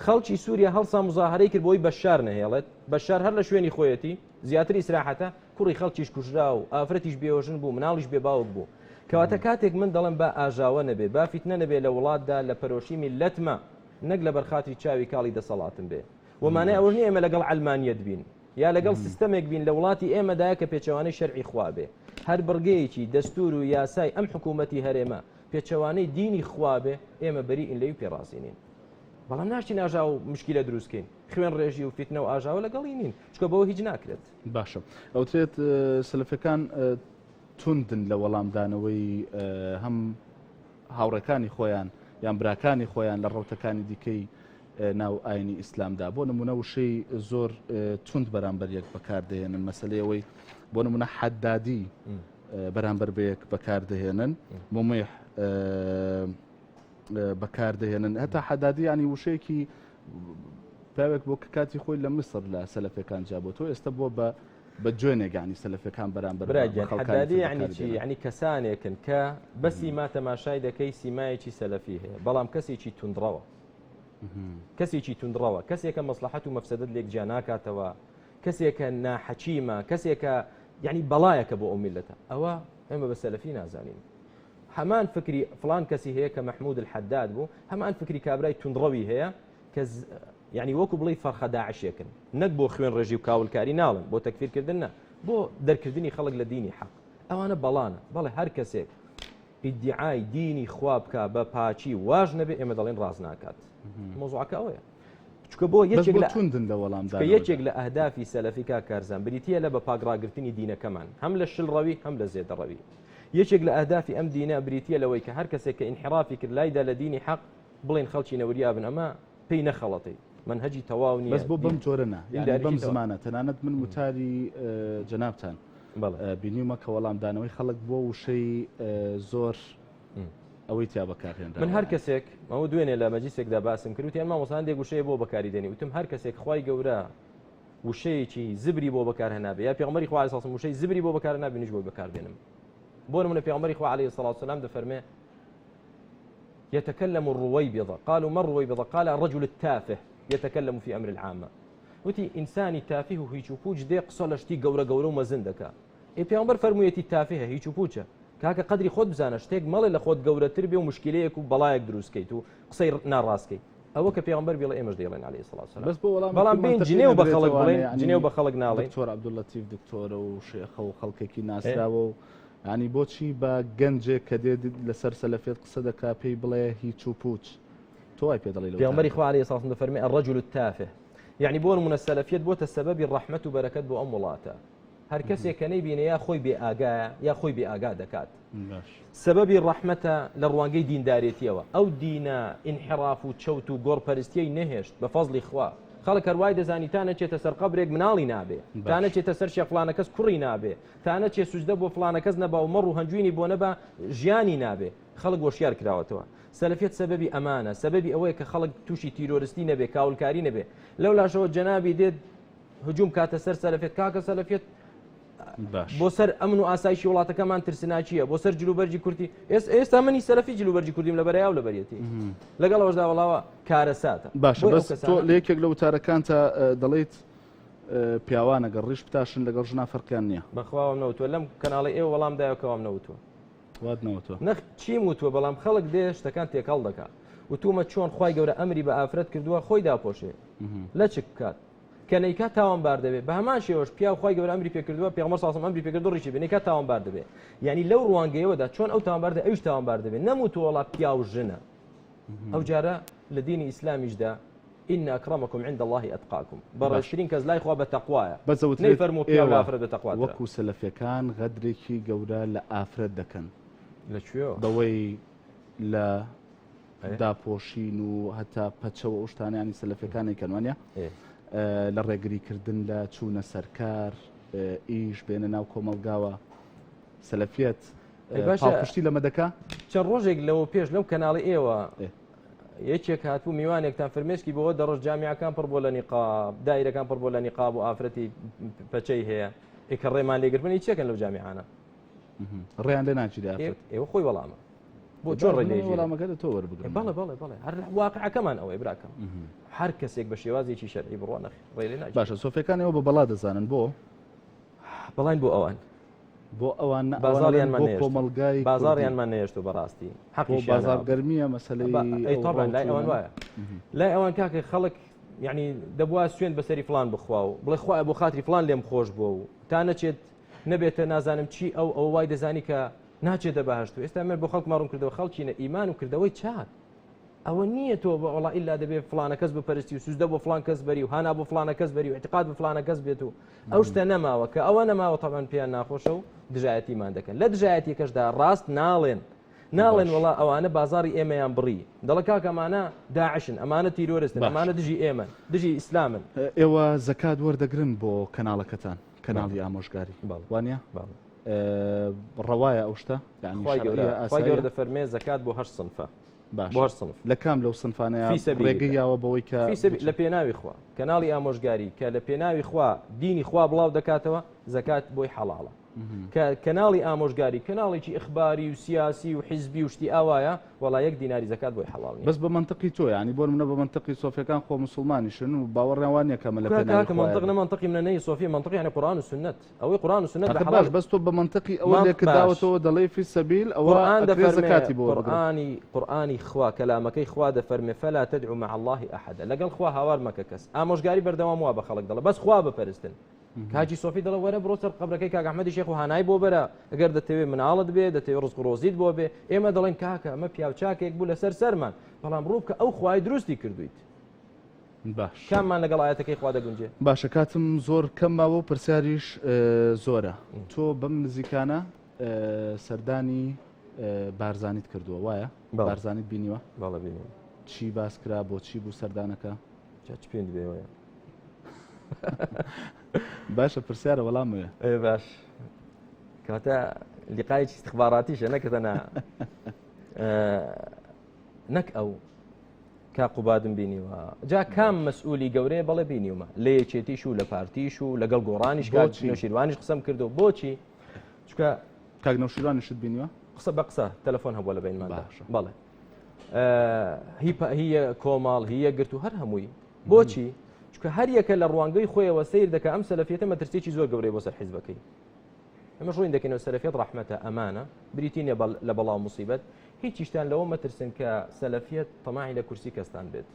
خەڵکی سووریا هەڵسا مزاهەرەی کرد بۆی بەشار نەهێڵێت. بەشار هەر لە شوێنی خۆیەتی، زیاتر ئیسراحەتە، کوڕی خەڵکیش کوژرا و ئافرەتیش بێوەژن بوو، مناڵیش بێ باوک بوو. کەواتە کاتێک من دەڵێم با ئاژاوە نەبێ، با فیتنە نەبێ لە وڵاتدا لە پەرۆشی میللەتمە، نەک لەبەر خاتری چاوی کاڵی دەسەڵاتم بێ. وە مانای ئەوەش نییە ئێمە لەگەڵ عەلمانیەت بین. یا لەگەڵ سیستەمێک بین لە وڵاتی ئێمەدایە کە پێچەوانەی شەرعی خوا بێ. هەر بڕگەیەکی دەستوور و یاسای ئەم حکوومەتی هەرێمە پێچەوانەی دینی خوا بێ، ئێمە بەریئین لێی و پێ ڕازی نین. بەڵام ناشتین ئاژاوە و مشکیلە دروست کەین. خوێنڕێژی و فیتنە و ئاژاوە لەگەڵی نین، چونکە بەوە هیچ ناکرێت. باشە ئەوترێت سەلەفیەکان توندن لە وەڵامدانەوەی هەم هاوڕێکانی خۆیان یان براکانی خۆیان لە ڕەوتەکانی دیکەی ناو ئاینی ئیسلامدا بۆ نمونە وشەی زۆر توند بەرامبەر یەک بەکاردەهێنن مەسلەی ئەوەی بۆ نمونە حەدادی بەرامبەر بە یەک بەکاردەهێنن ممیح بەکاردەهێنن هەتا حەدادی ینی وشەیەکی. پیاوێک بۆ کە کاتی خۆی لە میسر لە سەلەفەکان جیابۆتەوە ئێستا بووە بە بە جوێنێک یانی سەلەفەکان بەرامبەر برا گیان حەدادی یعنی چی یعنی کەسانێکن کە بە سیما تەماشای دەکەی سیمایەکی سەلەفی هەیە بەڵام کەسێکی توندڕەوە کەسێکی توندڕەوە کەسێکە مەسلحەت و مەفسەدەت لێک جیا ناکاتەوە کەسێکە ناحەکیمە کەسێکە یعنی بەڵایەکە بۆ ئەو میلەتە ئەوە ئێمە بە سەلەفی نازانین هەمان فکری فلان کەسی هەیە کە مەحمود الحەداد بوو هەمان فکری کابرای توندڕەوی هەیە کە یعنی وەکو بڵێی فەرخە داعشێکن نەک بۆ خوێن ڕێژی و کاولکاری ناڵن بۆ تەکفیرکردن نا بۆ دەرکردنی خەڵک لە دینی حەق ئەوانە بەڵانە بەڵێ هەر کەسێک ئیدعای دینی خوا بکا بە پاچی واش نەبێ ئێمە دەڵێن ڕاست ناکات مۆزوعەکە ئەوەیە چکە بۆ یەکێک لە توندن لە وەڵام یەکێک لە ئەهدافی سەلەفی کاک کارزان بریتە لە بە پاکڕاگرتنی دینەکەمان هەم لە شل ڕەوی هەم لە زێدەڕەوی یەکێک لە ئەهدافی ئەم دینە بریتە لەوەی کە هەر کەسێک کە ئینحرافی کرد لایدا لە دینی حەق بڵێن خەڵکی نەوریا بن ئەمە پێی نەخەڵەتی مەنهەجی تەواو نییە بەس بۆ بەم جۆرە نا یعنی بەم زمانە تەنانەت من وتاری جەنابتان بینیومە کە وەڵامدانەوەی خەڵک بۆ وشەی زۆر ئەوەی تیا بەکارهێنرا من هەر کەسێک ئەوە دوێنێ لە مەجلیسێکدا باسم کرد وتیان مامۆستا هەندێک وشەیە بۆ بەکاری دێنی وتم هەر کەسێک خوای گەورە وشەیەکی زبری بۆ بەکارهێنابێ یا پێغەمبەری خوا عەلەیهی سڵام وشەی زبری بۆ بەکارهێنابێ منیش بۆی بەکاردێنم بۆ نمونە پێغەمبەری خوا عەلەیهی سڵاو سلام دەفەرمێ يتكلم الرويبضة قالوا ما الرويبضة قال الرجل التافه يتكلم في أمر العامة وتی ئینسانی تافه و هیچ و پوچ دێ قسە لە شتی گەورە گەورە و مەزن دەکا ئێ پێغەمبەر فەرموویەتی تافهە هیچ و پوچە کاکە قەدری خۆت بزانە شتێک مەڵێ لە خۆت گەورەتر بێ و مشکلەیەک و بەڵایەک دروست کەیت و قسەی ناڕاست کەیت ئەوە کە پێغەمبەر بیڵێ ئێمەش دەیڵێن عەلەیهی سڵاو سەلام بەس بۆ وەڵام بەڵام بێن جنێو بە خەڵک بڵێن جنێو بە خەڵک ناڵێن دکتۆر عەبدوللەتیف دکتۆرە و شێخە و خەڵکێکی ناسراوە و یانی بۆچی بە گەنجێک کە دێ لەسەر سەلەفیەت قسە دەکا پێی بڵێ هیچ و پوچ تۆ وای پێ دەڵێی لەو پێغەمبەری خوا علیه الصلاة والسلام دەفەرمێ الرجل التافه یعنی بۆ نمونە سەلەفیەت بۆتە سەبەبی ڕەحمەت و بەرەکەت بۆ ئەم وڵاتە هەر کەسێک کە نەیبینێ یا خۆی بێ ئاگایە یا خۆی بێ ئاگا دەکات سەبەبی ڕەحمەتە لە ڕوانگەی دیندارێتیەوە ئەو دینە ئینحراف و چەوت و گۆڕپەرستیەی نەهێشت بە فەزڵی خوا خەڵک هەروای دەزانی تا نەچێتە سەر قەبرێک مناڵی نابێ تا نەچێتە سەر شێخ فڵانە کەس کوڕی نابێ تا نەچێ سوجدە بۆ فڵانە کەس نەبا و مەڕ و هەنجوینی بۆ نەبا ژیانی نابێ خەڵک وەشیار کراوەتەوە سەلەفیەت سەبەبی ئەمانە سەبەبی ئەوەیە کە خەڵک تووشی تیرۆرستی نەبێ کاولکاری نەبێ لەو لاشەوە جەنابی دێت هجوم کاتە سەر سەلەفیەت کاکە سەلەفیەت بۆ سەر ئەمن و ئاسایشی وڵاتەکەمان ترسناکیە بۆ سەر جلوبەرگی کوردی ئێستا منی سەلەفی جلوبەرگی کوردیم لەبەرە و لەبەرەتی لەگەڵ ئەوەشدا وەڵاوە کارەساتە باشە بەس تۆ لە یەکێک لە وتارەکانتا دەڵێیت پیاوان ئەگەر ڕیش بتاشن لەگەڵ ژنا فەرقیان نییە. بەخوا وام نەوتوە لەم کەناڵی ئێوە وەڵام دایەوە کە وام نەوتوە. وات نەوتوە؟ نەخ چیم وتوە بەڵام خەڵک دێ شتەکان تێکەڵ دەکا. وتومە چۆن خوای گەورە ئەمری بە ئافرەت کردووە خۆی داپۆشێ لەچک بکات کە نەیکات تاوانبار دەبێت بە هەمان شێوەش پیاو خوای گەورە ئەمری پێکردووە پێغەمبەر صلی الله ئەمری پێکردووە ڕیشی بێ نەیکات تاوانبار دەبێت یعنی لەو ڕوانگەیەوەدا چۆن ئەو تاوانبار دەبێت ئەویش تاوانبار دەبێت نەموتووە وەڵا پیاو ژنە ئەو جارە لە دینی ئیسلامیشدا إن أكرمكم عند الله أتقاكم بەڕێزترین کەس لای خوا بە تەقوایە بەس ئەوترێت نەیفەرموو پیاو لە ئێوە ئافرەت بە تەقواترە. وەکو سەلەفیەکان غەدرێکی گەورە لە ئافرەت دەکەن لە کوێوە؟ بەوەی لە داپۆشین و هەتا پەچە و ئەو شتانە ینی سەلەفیەکان ئەیکەن وانە لە ڕێگریکردن لە چوونە سەرکار ئیش بێنە ناو کۆمەڵگاوە سەلەفیەت پاڵپشتی لەمە دەکا؟ چەند ڕۆژێک لەوە پێش لەو کەناڵی ئێوە یەکێک هاتبوو میوانێکتان فرمێسکی بەوە دەڕشت جامیعەکان پڕ بۆ لە نیقاب دایرەکان پڕ بۆ لە نیقاب و ئافرەتی پەچەی هەیە ئێکە ڕێمان لێگرتن هیچ چێکن لەو جامیعانە ڕێیان لێ ناگیرێ ئافرەت ئێوە خۆی وەڵامە بۆ چۆن ڕێ لێ وەڵامەکە لە تۆ وەربگرم بەڵێ بەڵێ بەڵێ هەر واقعەکەمان ئەوەی براکەم هەر کەسێک بە شێوازێکی شەرعی بڕوا نەخ ڕێ لێ ناگیرێ باشە سۆفیەکان ئێوە بە بەڵا دەزانن بۆ بەڵین بۆ ئەوان بۆ ئەوان نە بازاڕیانمان بۆ نەهێشت. کۆمەڵگای کوردی. بازاڕیانمان نەهێشتووە بەڕاستی بۆ حەقیشیانە. بازاڕ گەرمییە مەسەلەی ئەی ئەو طبعا لای ئەوان ڕەوتوونە. وایە لای ئەوان کاکە خەڵک یعنی دەبوا سوێند بەسەری فلان بخوا و بڵێ خوایە بۆ خاتری فلان لێم خۆش بووە و تا نەچێت نەبێتە نازانم چی ئەو ئەو وای دەزانی کە ناچێتە بەهشت و ئێستا من بۆ خەڵکمان ڕوون کردەوە خەڵکینە ئیمان و کردەوەی چاک ئەوە نییە تۆ بە وەڵا ئیلا دەبێ فڵانە کەس بپەرستی و سوجدە بۆ فڵان کەس بەری و هانا بۆ فڵانە کەس بەری و اعتقاد بە فڵانە کەس بێت و ئەو شتە نەماوە کە ئەوە نەماوە تەبعەن پێیان ناخۆشە و دژایەتیمان دەکەن لە دژایەتیەکەشدا ڕاست ناڵێن ناڵێن وەڵا ئەوانە بازاری ئێمەیان بڕی دەڵە کاکە ئەمانە داعشن ئەمانە تیرۆرستن ئەمانە دژی ئێمەن دژی ئیسلامن. ئێوە زەکات وەردەگرن بۆ کەناڵەکەتان کەناڵی ئامۆژگاری وانە ڕەوایە ئەو شتە خوای گەورە دەفەرمێ زەکات بۆ هەشت سنفە. باش بۆ هەر سنف. لە کام لەو سنفانەیە فی سەبیل ڕێگەی اللە. یاوە بەوەی کە فی سەبیل بچن؟ لە پێناوی خوا. کەناڵی ئامۆژگاری کە لە پێناوی خوا دینی خوا بڵاو دەکاتەوە زەکات بۆی حەڵاڵە. کە کەناڵی ئامۆژگاری کەناڵێکی ئیخباری و سیاسی و حیزبی و شتی ئاوایە وەڵا یەک دیناری زەکات بۆی حەڵاڵ نییە. بەس بە مەنتقی تۆ یانی بۆ نمونە بە مەنتقی سۆفیەکان خۆ موسڵمانیشن و باوەڕیان وا نییە کە ئەمە لە کورە پێناوی کاکە خوایە مەنتق بێ. نە مەنتقی منە نەی سۆفیە مەنتق یانی قورئان و سوننەت. ئەوەی قورئان و سوننەت بە ئاخر حەڵاڵ باش بەس تۆ بە مەنتقی ئەوە مام لێکت باش داوەتەوە دەڵێی فی سەبیل ئەوە قورئان ئەکرێ دەفەرمێ زەکاتی بۆ وەربگرن. قورئانی قورئانی خوا کەلامەکەی خوا دەفەرمێ فلا تدعو مع اللە احدا لەگەڵ خوا هاوار مەکە کەس ئامۆژگاری بەردەوام وا بە خەڵک دەڵێ بەس خوا بپەرستن کاکی سۆفی دەڵێ وەرە بڕۆ سەر قەبرەکەی کاک ئەحمەدی شێخ و هانای بۆ بەرە ئەگەر دەتەوێ مناڵت بێ دەتەوێ ڕزق و ڕۆزیت بۆ بێ ئێمە دەڵێن کاکە ئەمە پیاوچاکێک بوو لەسەر سەرمان بەڵام ڕوو بکە ئەو خوای دروستی کردویت باش کاممان لەگەڵ ئایەتەکەی خوا دەگونجێ؟ باشە کاتم زۆر کەم ماوە و پرسیاریش زۆرە تۆ بەم نزیکانە سەردانی بارزانیت کردووە وایە بارزانیت بینیوە بەڵێ بینیم چی باس کرا بۆچی بوو سەردانەکە جا چ پێند بێوەیە باشە پرسیارە وەڵام وێ باش کەواتە لیقایەکی استخباراتیشە نەکردەنا نەک ئەو کاک قوبادم بینیوە جا کام مەسئولی گەورەیە بەڵێ بینیومە لە یەکێتیش و لە پارتیش و لەگەڵ گۆڕانیش کاک بۆچی؟ نەوشیروانیش قسەم کردو بۆچی چونکە کاک نەوشیروانیشت بینیوە قسە بە قسە تەلەفۆن هەبووە لە بینماندا باشە. بەڵێ هی هیە کۆماڵ هیە گرت و هەر هەمووی بۆچی چونکە هەر یەکە لە ڕوانگەی خۆیەوە سیر دەکە ئەم سەلەفیەتە مەترسیەکی زۆر گەورەیە بۆ سەر حیزبەکەی ئێمەش ڕوون دەکەینەوە سەلەفیەت ڕەحمەتە ئەمانە بریتی نیە لە بەڵا و موسیبەت هیچیشتان لەوە مەترسن کە سەلەفیەت تەماعی لە کورسی کەستان بێت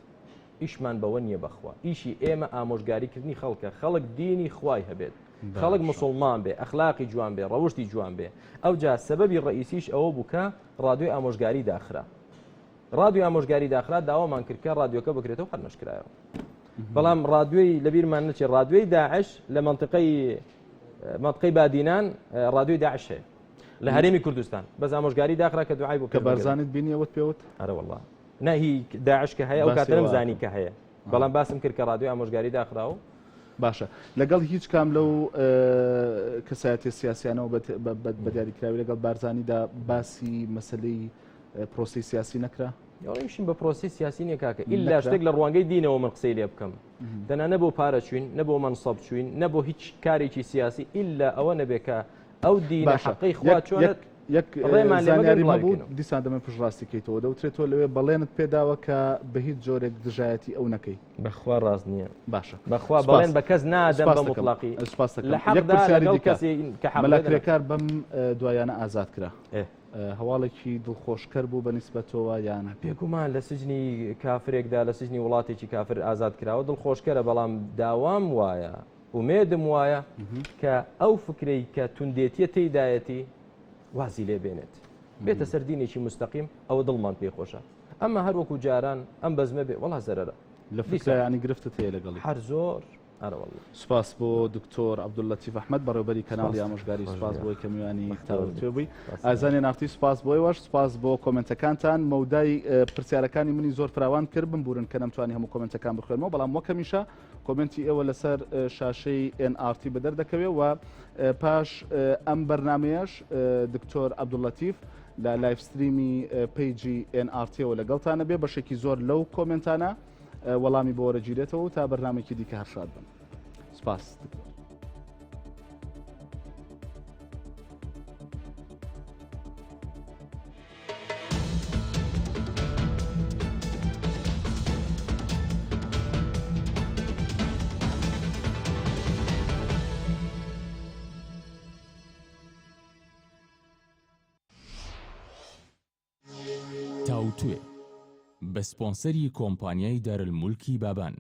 ئیشمان بەوە نییە بەخوا ئیشی ئێمە ئامۆژگاریکردنی خەڵکە خەڵک دینی خوای هەبێت خەڵک مسلمان بێ ئەخلاقی جوان بێ ڕەوشتی جوان بێ ئەوجا سەبەبی ڕئیسیش ئەوە بوو کە ڕادیۆی ئامۆژگاری داخرا ڕادیۆی ئامۆژگاری داخرا داوامان کرد کە ڕادیۆکە بکرێتەوە هەر نەشکرایەوە بەڵام ڕادیۆی لەبیرمان نەچێت ڕادیۆی داعش لە منطقەی منطقەی بادینان ڕادیۆی داعش هەیە لە هەرێمی کوردستان بەس ئامۆژگاری داخرا کە دوعای بۆ کە بارزانیت بینی ئەوەت پێوت ئەرە والله نەهی داعش کە هەیە ئەو کاتە نەمزانی کە هەیە بەڵام باسم کرد کە ڕادیۆی ئامۆژگاری داخرا و باشە لەگەڵ هیچ کام لەو کەسایەتیە سیاسیانەوە بە دیاریکراوی لەگەڵ بارزانیدا باسی مەسلەی پرۆسی سیاسی نەکرا؟ ئیشم بە پرۆسی سیاسی نیە کاکە ئیلا شتێک لە ڕوانگەی دینەوە من قسەی لێ بکەم دەنا نە بۆ پارە چوین نە بۆ مەنسەب چوین نە بۆ هیچ کارێکی سیاسی ئیلا ئەوە نەبێ کە ئەو دینە حەقەی خوا چۆنە یەک ڕێمان لێ مەگرن زانیاری بڵاوی هەبوو کەینەوە. دیسان دەمەوێت پشتڕاستی کەیتەوە دەوترێت تۆ لەوێ بەڵێنت پێداوە کە بە هیچ جۆرێک دژایەتی ئەو نەکەی بەخوا ڕاست نییە باشە بەخوا سوپاس. بەڵێن بە کەس نادەم سوپاس بە دەکەم. مطلقی سوپاس دەکەم. لە یەک حەقدا پرسیاری لەگەڵ دیکە. کەسی کە حەق مەلا بێ دەنەکەم. کرێکار بەم دوایانە ئازاد کرا ئێ. هەواڵێکی دڵخۆشکەر بوو بە نیسبەتەوە یان؟ بێگومان لە سجنی کافرێکدا لە سجنی وڵاتێکی کافر ئازاد کراوە دڵخۆشکەرە بەڵام داوام وایە ئومێدم وایە کە ئەو فکرەی کە توندێتیە تێیدایەتی وازی لێ بێنێت بێتە سەر دینێکی مستەقیم ئەوە دڵمان پێی خۆشە ئەمە هەر وەکو جاران ئەم بەزمە بێ وەڵا زەرەرە لە فکرە ینی گرفتت هەیە لەگەڵی هەر زۆر ئەرەوەڵڵا. سوپاس بۆ دکتۆر عەبدوللەتیف ئەحمەد بەڕێوبەری کەناڵی ئامۆژگاری سوپاس بۆی کە میوانی تاوتوێ بووی ئازانی نارتی سوپاس بۆ ئێوەش سوپاس بۆ کۆمنتەکانتان مەودای پرسیارەکانی منی زۆر فراوان کرد بمبورن کە نەمتوانی هەموو کۆمنتەکان بخوێنمەوە بەڵام وەک هەمیشە کۆمنتی ئێوە لەسەر شاشەی NRT بەدەر دەکەوێ و پاش ئەم بەرنمەیەش دکتۆر عەبدوللەتیف لە live stream ی page ی NRT-ەوە لەگەڵتانە بێ بەشێکی زۆر لەو کۆمنتانە وەڵامی بۆ وەرەگیرێتەوە و تا بەرنامەیەکی دیکە هەر شاد بن. سپاس دکتۆر. تاوتوێ بە سپۆنسەری کۆمپانیای دارالمولکی بابان.